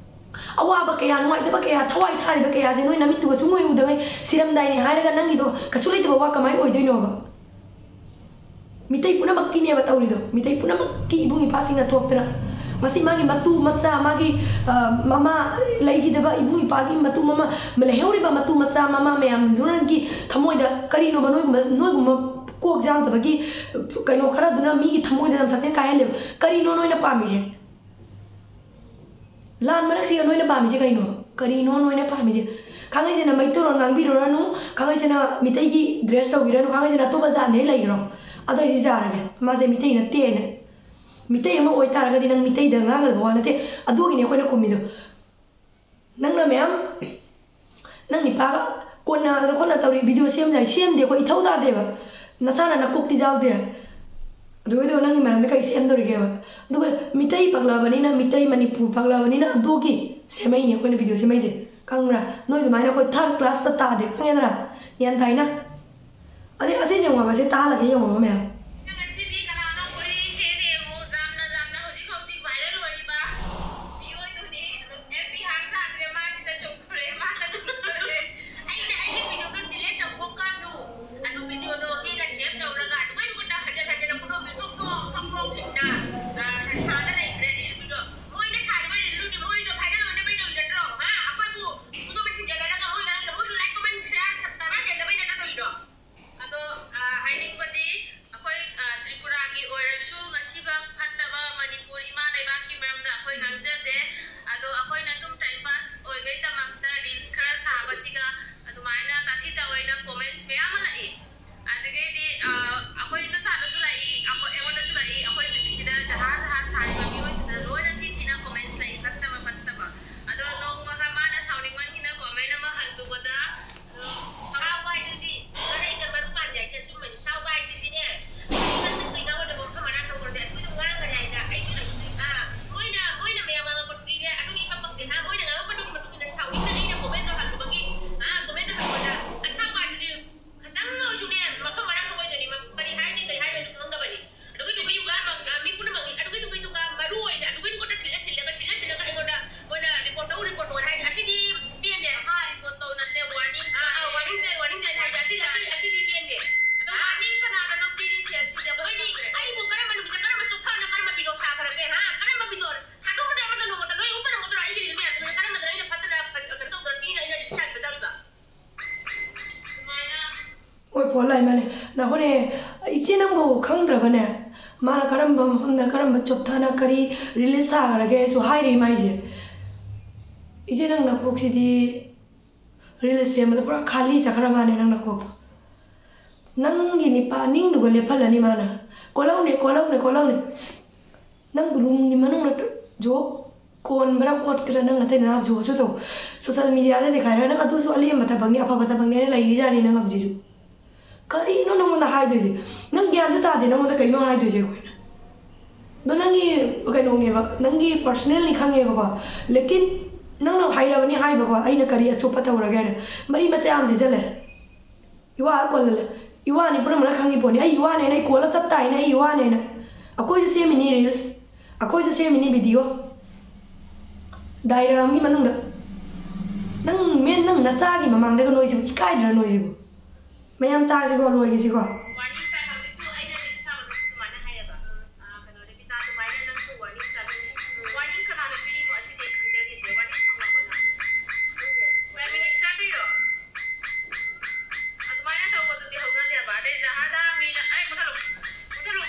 ꯑꯋꯥꯕ ꯀꯌꯥ, ꯅꯨꯡꯉꯥꯏꯇꯕ ꯀꯌꯥ, ꯊꯋꯥꯏ ꯊꯥꯔꯤꯕ ꯀꯌꯥꯁꯦ ꯅꯣꯏ ꯅꯃꯤꯠꯇꯨꯒ ꯁꯨꯡꯎ ꯎꯗꯉꯩ ꯁꯤꯔꯝꯗꯥꯏꯅꯦ ꯍꯥꯏꯔꯒ ꯅꯪꯒꯤꯗꯣ ꯀꯩꯁꯨ ꯂꯩꯇꯕ ꯋꯥ ꯀꯃꯥꯏꯅ ꯑꯣꯏꯗꯣꯏꯅꯣꯕ? ꯃꯤꯇꯩ ꯄꯨꯝꯅꯃꯛꯀꯤꯅꯦꯕ ꯇꯧꯔꯤꯗꯣ꯫ ꯃꯤꯇꯩ ꯄꯨꯝꯅꯃꯛꯀꯤ ꯏꯕꯨꯡ ꯏꯄꯥꯁꯤꯡꯅ ꯊꯣꯛꯇꯅ ꯉꯁꯤ ꯃꯥꯒꯤ ꯃꯇꯨ ꯃꯆꯥ, ꯃꯥꯒꯤ, ꯑ, ꯃꯃꯥ ꯂꯩꯈꯤꯗꯕ ꯏꯕꯨꯡ ꯏꯄꯥꯒꯤ ꯃꯇꯨ ꯃꯃꯥ, ꯂꯩꯍꯧꯔꯤꯕ ꯃꯇꯨ ꯃꯆꯥ ꯃꯃꯥ ꯃꯌꯥꯝꯗꯨꯒꯤ ꯊꯃꯣꯏꯗ ꯀꯔꯤꯅꯣꯕ ꯅꯣꯏꯒꯨꯝꯕ, ꯅꯣꯏꯒꯨꯝꯕ ꯀꯣꯛ ꯌꯥꯡꯗꯕꯒꯤ ꯀꯩꯅꯣ ꯈꯔꯗꯨꯅ ꯃꯤꯒꯤ ꯊꯃꯣꯏꯗ ꯌꯥꯝ ꯁꯥꯊꯤꯅ ꯀꯥꯏꯍꯜꯂꯦꯕ? ꯀꯔꯤꯅꯣ ꯅꯣꯏꯅ ꯄꯥꯝꯃꯤꯁꯦ? ꯂꯥꯟ ꯃꯔꯛꯁꯤꯗ ꯅꯣꯏꯅ ꯄꯥꯝꯃꯤꯁꯦ ꯀꯩꯅꯣ? ꯀꯔꯤꯅꯣ ꯅꯣꯏꯅ ꯄꯥꯝꯃꯤꯁꯦ? ꯈꯥꯡꯉꯩꯁꯦꯅ ꯃꯩꯇꯩꯂꯣꯟ ꯉꯥꯡꯕꯤꯔꯨꯔꯅꯨ, ꯈꯥꯡꯉꯩꯁꯦꯅ ꯃꯤꯇꯩꯒꯤ ꯗ꯭ꯔꯦꯁ ꯇꯧꯕꯤꯔꯅꯨ, ꯈꯥꯡꯉꯩꯁꯦꯅ ꯑꯇꯣꯞꯄ ꯖꯥꯠꯅꯦ ꯂꯩꯈ꯭ꯔꯣ꯫ ꯑꯗꯨ ꯑꯩꯗꯤ ꯌꯥꯔꯒꯦ, ꯃꯥꯁꯦ ꯃꯤꯇꯩ ꯅꯠꯇꯦꯅ꯫ ꯃꯤꯇꯩ ꯑꯃ ꯑꯣꯏꯇꯥꯔꯒꯗꯤ ꯅꯪ ꯃꯤꯇꯩꯗ ꯉꯥꯡꯒꯗꯕ ꯋꯥ ꯅꯠꯇꯦ꯫ ꯑꯗꯨꯒꯤꯅꯦ ꯑꯩꯈꯣꯏꯅ ꯈꯨꯝꯃꯤꯗꯣ꯫ ꯅꯪꯅ ꯃꯌꯥꯝ, ꯅꯪ ꯅꯤꯄꯥꯒ ꯀꯣꯟꯅꯗꯅ ꯈꯣꯠꯅ ꯇꯧꯔꯤ ꯚꯤꯗꯤꯑꯣ ꯁꯦꯝꯗꯥꯏ, ꯁꯦꯝꯗꯦ, ꯑꯩꯈꯣꯏ ꯏꯊꯧ ꯇꯥꯗꯦꯕ꯫ ꯅꯁꯥꯅ ꯅꯀꯣꯛꯇꯤ ꯌꯥꯎꯗꯦ꯫ ꯑꯗꯨ ꯑꯣꯏꯗꯣ ꯅꯪꯒꯤ ꯃꯔꯝꯗ ꯀꯔꯤ ꯁꯦꯝꯗꯣꯔꯤꯒꯦꯕ? ꯑꯗꯨꯒ ꯃꯤꯇꯩ ꯄꯛꯂꯕꯅꯤꯅ, ꯃꯤꯇꯩ ꯃꯅꯤꯄꯨꯔ ꯄꯛꯂꯕꯅꯤꯅ ꯑꯗꯨꯒꯤ ꯁꯦꯝꯃꯛꯏꯅꯦ ꯑꯩꯈꯣꯏꯅ ꯚꯤꯗꯤꯑꯣ ꯁꯦꯝꯃꯛꯏꯁꯦ, ꯈꯪꯕ꯭ꯔꯥ? ꯅꯣꯏ ꯑꯗꯨꯃꯥꯏꯅ ꯑꯩꯈꯣꯏ ꯊꯥꯔꯠ ꯀ꯭ꯂꯥꯁꯇ ꯇꯥꯗꯦ, ꯈꯪꯉꯦꯗꯅ? ꯒ꯭ꯌꯥꯟ ꯇꯥꯏꯅ? ꯑꯗꯩ ꯑꯁꯤ ꯌꯦꯡꯉꯣꯕ, ꯁꯤ ꯇꯥꯍꯜꯂꯒꯦ ꯌꯦꯡꯉꯣꯕ ꯃꯌꯥꯝ꯫ ꯉꯁꯤꯗꯤ ꯀꯅꯥꯅꯣ ꯋꯥꯔꯤꯁꯦ ꯌꯦꯡꯉꯣ, ꯌꯥꯝꯅ ꯌꯥꯝꯅ ꯍꯧꯖꯤꯛ ꯍꯧꯖꯤꯛ ꯚꯥꯏꯔꯦꯜ ꯑꯣꯏꯔꯤꯕ ꯃꯤꯑꯣꯏꯗꯨꯅꯤ꯫ ꯑꯗꯨꯝ ꯑꯦꯐ ꯕꯤ ꯍꯥꯡ ꯁꯥꯗ꯭ꯔꯦ, ꯃꯥꯁꯤꯗ ꯆꯣꯡꯊꯣꯔꯛꯑꯦ, ꯃꯥꯅ ꯆꯣꯡꯊꯣꯔꯛꯑꯦ꯫ ꯑꯩꯅ ꯑꯩꯒꯤ ꯚꯤꯗꯤꯑꯣꯗꯣ ꯗꯤꯂꯦꯠ ꯇꯧꯊꯣꯛꯈ꯭ꯔꯁꯨ ꯑꯗꯨ ꯚꯤꯗꯤꯑꯣꯗꯣ ꯃꯤꯅ ꯁꯦꯞ ꯇꯧꯔꯒ ꯑꯗꯨꯃꯥꯏꯅ ꯍꯟꯖꯤꯟ ꯍꯟꯖꯤꯟꯅ ꯐꯣꯇꯣꯁꯦ ꯊꯣꯛ ꯊꯣꯛ ꯊꯣꯛ ꯊꯣꯛ ꯊꯤꯟꯅ ꯁꯥꯗ ꯂꯩꯈ꯭ꯔꯦ ꯔꯤꯜ ꯚꯤꯗꯤꯑꯣ꯫ ꯃꯣꯏꯅ ꯁꯥꯔꯤꯕ ꯔꯤꯜꯗꯨꯗꯤ ꯃꯣꯏꯗꯣ ꯚꯥꯏꯔꯦꯜ ꯑꯣꯏꯅꯕꯩ ꯇꯧꯔꯤ ꯅꯠꯇ꯭ꯔꯣ? ꯍꯥ? ꯑꯩꯈꯣꯏꯕꯨ ꯐꯣꯇꯣ ꯊꯤꯟꯖꯤꯜꯂꯒ ꯃꯣꯏ ꯉꯥꯡꯉꯤꯗꯣ ꯃꯣꯏꯁꯨ ꯂꯥꯏꯛ ꯀꯃꯦꯟ ꯁꯤꯌꯥꯔ ꯁꯕꯁꯀ꯭ꯔꯥꯏꯕꯔ ꯍꯦꯟꯅꯕꯩ ꯅꯠꯇ꯭ꯔꯣ ꯇꯧꯔꯤꯗꯣ? ꯑꯗꯣ, ꯑ, ꯍꯥꯏꯅꯤꯡꯕꯗꯤ ꯑꯩꯈꯣꯏ, ꯑ, ꯇ꯭ꯔꯤꯄꯨꯔꯥꯒꯤ ꯑꯣꯏꯔꯁꯨ ꯉꯁꯤꯐꯥꯎ ꯐꯠꯇꯕ ꯃꯅꯤꯄꯨꯔ ꯏꯃꯥ ꯂꯩꯕꯥꯛꯀꯤ ꯃꯔꯝꯗ ꯑꯩꯈꯣꯏ ꯉꯥꯡꯖꯗꯦ꯫ ꯑꯗꯣ ꯑꯩꯈꯣꯏꯅ ꯁꯨꯝ ꯇꯥꯏꯝ ꯄꯥꯁ ꯑꯣꯏꯕꯩꯗꯃꯛꯇ ꯔꯤꯜꯁ ꯈꯔ ꯁꯥꯕꯁꯤꯒ ꯑꯗꯨꯃꯥꯏꯅ ꯇꯥꯊꯤ ꯇꯥꯑꯣꯏꯅ ꯀꯣꯃꯦꯟꯠꯁ ꯃꯌꯥꯝ ꯑꯃ ꯂꯥꯛꯏ꯫ ꯑꯗꯨꯗꯒꯤꯗꯤ, ꯑ, ꯑꯩꯈꯣꯏ ꯏꯟꯗꯣꯆꯥꯗꯁꯨ ꯂꯥꯛꯏ, ꯑꯩꯈꯣꯏ, ꯑꯩꯉꯣꯟꯗꯁꯨ ꯂꯥꯛꯏ, ꯑꯩꯈꯣꯏ ꯁꯤꯗ ꯖꯍꯥ ꯖꯍꯥ ꯁꯥꯔꯤꯕ ꯃꯤꯑꯣꯏꯁꯤꯡꯗ ꯂꯣꯏꯅ ꯊꯤ ꯊꯤꯅ ꯀꯣꯃꯦꯟꯠꯁ ꯂꯥꯛꯏ, ꯐꯠꯇꯕ ꯐꯠꯇꯕ꯫ ꯑꯗꯣ ꯅꯣꯡꯃ ꯃꯥꯅ ꯁꯥꯎꯅꯤꯡꯃꯟꯒꯤꯅ ꯀꯣꯃꯦꯟꯠ ꯑꯃ ꯍꯜꯂꯨꯕꯗ, ꯑꯗꯣ ꯁꯥꯎ ꯍꯥꯏꯗꯨꯗꯤ ꯃꯔꯩꯒ ꯃꯔꯨ ꯃꯥꯟꯗꯦ ꯍꯥꯏꯁꯦ ꯑꯆꯨꯝꯕꯅꯤ꯫ ꯁꯥꯎ ꯍꯥꯏꯁꯤꯗꯤꯅꯦ, ꯅꯪ ꯀꯩꯅꯣ ꯃꯐꯝ ꯃꯔꯥꯡ ꯈꯪꯗꯦ, ꯑꯗꯨꯒꯤꯗꯣ ꯉꯥꯡꯒꯅꯤ ꯍꯥꯏꯗ ꯑꯩꯁꯨ ꯑꯗꯨꯗꯤ, ꯑꯥ, ꯃꯣꯏꯅ, ꯃꯣꯏꯅ ꯃꯌꯥꯝ ꯉꯥꯡꯉꯛꯄꯗꯨꯗꯤꯅꯦ, ꯑꯗꯨꯗꯤ ꯏꯄꯛ ꯄꯛꯇꯦ, ꯍꯥ? ꯃꯣꯏꯅ ꯉꯥꯡꯉꯛꯄꯗꯨꯒꯤ ꯃꯇꯨꯡ ꯏꯟꯅ ꯁꯥꯎꯅꯤꯡꯅ ꯑꯩꯅ ꯀꯣꯃꯦꯟꯠꯇꯣ ꯍꯜꯂꯨꯕꯒꯤ, ꯑꯥ, ꯀꯣꯃꯦꯟꯠꯇꯣ ꯍꯜꯂꯨꯕꯗ ꯑꯁꯥꯎ ꯍꯥꯏꯗꯨꯗꯤ ꯈꯇꯪ ꯑꯣꯏꯔꯁꯨꯅꯦ, ꯃꯐꯝ ꯃꯔꯥꯡ ꯈꯪꯉꯣꯏꯗꯣꯏꯅꯤ꯫ ꯃ-, ꯀꯔꯤ ꯍꯥꯏꯅꯤ, ꯀꯔꯤ ꯍꯥꯏꯔꯣꯏꯗꯣ ꯈꯪꯗꯕꯅꯤ꯫ ꯑꯗꯨꯒꯤꯗꯨꯒꯤꯗꯨꯒ ꯃ-, ꯑ, ꯃꯤ ꯄꯨꯝꯅꯃꯛꯅꯤ꯫ ꯑꯗꯨꯒꯤꯗꯨꯒꯤꯗꯨꯒ ꯃꯔꯨ ꯑꯣꯏꯅ, ꯑꯗꯨꯒꯤꯗꯨꯒ ꯊꯤꯜꯂ ꯊꯤꯜꯂꯒ, ꯊꯤꯜꯂ ꯊꯤꯜꯂꯒ ꯑꯩꯉꯣꯟꯗ ꯃꯣꯏꯅ ꯔꯤꯄꯣꯔꯠ ꯇꯧ, ꯔꯤꯄꯣꯔꯠ ꯇꯧ ꯍꯥꯏꯗꯤ ꯑꯁꯤꯗꯤ ꯄꯦꯟꯗꯦ꯫ ꯍꯥ, ꯔꯤꯄꯣꯔꯠ ꯇꯧ ꯅꯠꯇꯦ, ꯋꯥꯔꯅꯤꯡ ꯑꯥ, ꯑꯥ, ꯆꯥꯏ꯫ ꯋꯥꯔꯅꯤꯡ ꯆꯥꯏ, ꯋꯥꯔꯅꯤꯡ ꯆꯥꯏ ꯍꯥꯏꯁꯦ ꯑꯁꯤꯗꯤ, ꯑꯁꯤ, ꯑꯁꯤꯗꯤ ꯄꯦꯟꯗꯦ꯫ ꯑꯗꯣ ꯋꯥꯔꯅꯤꯡ ꯀꯅꯥꯗꯅꯣ ꯄꯤꯔꯤꯁꯦ? ꯑꯁꯤꯗꯤ ꯑꯩꯈꯣꯏꯗꯤ ꯑꯩꯕꯨ ꯀꯔꯝꯕ ꯅꯨꯃꯤꯠꯇ ꯀꯔꯝꯕ ꯆꯣꯞꯊꯅ ꯀꯔꯝꯕ ꯄꯤꯗꯣꯛ ꯁꯥꯈ꯭ꯔꯒꯦ? ꯍꯥ? ꯀꯔꯝꯕ ꯄꯤꯗꯣꯛ? ꯊꯥꯗꯣꯛꯄꯗ ꯑꯃꯗ ꯅꯣꯡꯃꯇ ꯂꯣꯏ ꯎꯞꯄ ꯅꯣꯡꯃꯇ ꯑꯩꯒꯤ ꯔꯤꯜ ꯃꯌꯥꯝꯗꯨꯗ ꯀꯔꯝꯕꯗꯅꯣ ꯑꯩꯅ ꯐꯠꯇꯅ ꯀꯩꯅꯣ ꯇꯧꯗꯅ ꯊꯤꯅ ꯑꯩꯅ ꯔꯤꯜ ꯁꯥꯏꯕ ꯇꯧꯔꯤꯕ? ꯍꯣꯏ, ꯄꯣꯠ ꯂꯥꯏ ꯃꯥꯅꯦ꯫ ꯅꯈꯣꯏꯅꯦ, ꯏꯆꯦ ꯅꯪꯕꯨ ꯈꯪꯗ꯭ꯔꯕꯅꯦ? ꯃꯥꯅ ꯀꯔꯝꯕ ꯃꯐꯝꯗ ꯀꯔꯝꯕ ꯆꯣꯞꯊꯅ ꯀꯔꯤ ꯔꯤꯂꯤꯁ ꯁꯥꯈ꯭ꯔꯒꯦꯁꯨ ꯍꯥꯏꯔꯤ ꯃꯥꯏꯁꯦ꯫ ꯏꯆꯦ ꯅꯪ ꯅꯀꯣꯛꯁꯤꯗꯤ ꯔꯤꯂꯤꯁ ꯁꯦꯝꯕꯗ ꯄꯨꯔꯥ ꯈꯥꯂꯤ ꯆꯠꯈ꯭ꯔ ꯃꯥꯅꯦ ꯅꯪ ꯅꯀꯣꯛꯇꯣ꯫ ꯅꯪꯒꯤ ꯅꯤꯄꯥ ꯅꯤꯡꯗꯨꯒ ꯂꯦꯞꯍꯜꯂꯅꯤ ꯃꯥꯅ꯫ ꯀꯣꯜꯍꯧꯅꯦ, ꯀꯣꯜꯍꯧꯅꯦ, ꯀꯣꯜꯍꯧꯅꯦ꯫ ꯅꯪ ꯔꯨꯝꯒꯤ ꯃꯅꯨꯡꯗ ꯖꯣ ꯀꯣꯟꯕ꯭ꯔꯥ ꯈꯣꯠꯄ꯭ꯔꯥ, ꯅꯪ ꯑꯇꯩ ꯅꯅꯥꯎ ꯖꯣꯁꯨ ꯇꯧ꯫ ꯁꯣꯁꯦꯜ ꯃꯤꯗꯤꯌꯥꯗ ꯗꯦꯈꯥꯏꯔꯒ ꯅꯪ ꯑꯗꯨꯁꯨ ꯑꯂꯦꯝꯕ ꯊꯕꯛꯅꯤ, ꯑꯐꯕ ꯊꯕꯛꯅꯤ ꯍꯥꯏꯅ ꯂꯩꯔꯤꯖꯥꯠꯅꯤ ꯅꯪ ꯍꯧꯖꯤꯛꯁꯨ꯫ ꯀꯔꯤꯅꯣ ꯅꯪꯉꯣꯟꯗ ꯍꯥꯏꯗꯣꯏꯁꯦ? ꯅꯪ ꯒ꯭ꯌꯥꯟꯁꯨ ꯇꯥꯗꯦ ꯅꯪꯉꯣꯟꯗ ꯀꯩꯅꯣ ꯍꯥꯏꯗꯣꯏꯁꯦ ꯑꯩꯈꯣꯏꯅ꯫ ꯑꯗꯣ ꯅꯪꯒꯤ ꯀꯩꯅꯣꯅꯦꯕ, ꯅꯪꯒꯤ ꯄꯔꯁꯅꯦꯜꯅꯤ ꯈꯪꯉꯦꯕꯀꯣ꯫ ꯂꯦꯀꯤꯟ ꯅꯪꯅ ꯍꯥꯏꯔꯕꯅꯤ ꯍꯥꯏꯕꯀꯣ, ꯑꯩꯅ ꯀꯔꯤ ꯑꯆꯣꯞꯄ ꯇꯧꯔꯒꯦ ꯍꯥꯏꯅ꯫ ꯃꯔꯤ ꯃꯆꯥ ꯌꯥꯝ ꯁꯤꯖꯜꯂꯦ꯫ ꯏꯋꯥ ꯀꯣꯜꯂꯜꯂꯦ꯫ ꯏꯋꯥꯅꯤ ꯄꯨꯝꯅꯃꯛꯅ ꯈꯪꯉꯤ ꯄꯣꯠꯅꯤ꯫ ꯑꯩ ꯏꯋꯥꯅꯦꯅ, ꯑꯩ ꯀꯣꯜꯂ ꯆꯠ ꯇꯥꯏꯅꯦ, ꯑꯩ ꯏꯋꯥꯅꯦꯅ꯫ ꯑꯩꯈꯣꯏꯁꯨ ꯁꯦꯝꯃꯤꯅꯤ ꯔꯤꯜꯁ, ꯑꯩꯈꯣꯏꯁꯨ ꯁꯦꯝꯃꯤꯅꯤ ꯚꯤꯗꯤꯑꯣ꯫ ꯗꯥꯏꯔꯥꯝꯒꯤ ꯃꯅꯨꯡꯗ ꯅꯪ ꯃꯦꯟ, ꯅꯪ ꯅꯆꯥꯒꯤ ꯃꯃꯥꯡꯗꯒ ꯅꯣꯏꯁꯤꯕꯨ ꯏꯀꯥꯏꯗ꯭ꯔꯥ ꯅꯣꯏꯁꯤꯕꯨ? ꯃꯌꯥꯝ ꯇꯥꯁꯤꯀꯣ, ꯂꯣꯏꯒꯤꯁꯤꯀꯣ꯫ ꯋꯥꯔꯅꯤꯡ ꯆꯥꯏ꯫ ꯍꯧꯖꯤꯛꯁꯨ ꯑꯩꯅ ꯔꯤꯜꯁ ꯁꯥꯕꯗꯁꯨ ꯑꯗꯨꯃꯥꯏꯅ ꯍꯥꯏꯌꯦꯕ꯫ ꯑ, ꯀꯩꯅꯣ, ꯔꯦꯕꯤꯀꯥ, ꯑꯗꯨꯃꯥꯏꯅ ꯅꯪꯁꯨ ꯋꯥꯔꯅꯤꯡ ꯆꯥꯏ꯫ ꯋꯥꯔꯅꯤꯡ ꯀꯅꯥꯅ ꯄꯤꯔꯤꯅꯣ? ꯑꯁꯤꯗꯤ ꯑꯩ ꯈꯪꯖꯒꯦ꯫ ꯋꯥꯔꯅꯤꯡ ꯐꯪꯉꯕꯣ ꯅꯪ? ꯄ꯭ꯔꯥꯏꯝ ꯃꯤꯅꯤꯁꯇꯔꯗꯩꯔꯣ? ꯑꯗꯨꯃꯥꯏꯅ ꯇꯧꯕꯗꯨꯗꯤ ꯍꯧꯅꯗꯦꯕ꯫ ꯑꯗꯩ ꯖꯍꯥ ꯖꯍꯥ ꯃꯤꯅ, ꯑꯩ ꯃꯨꯊꯠꯂꯨ, ꯃꯨꯊꯠꯂꯨ꯫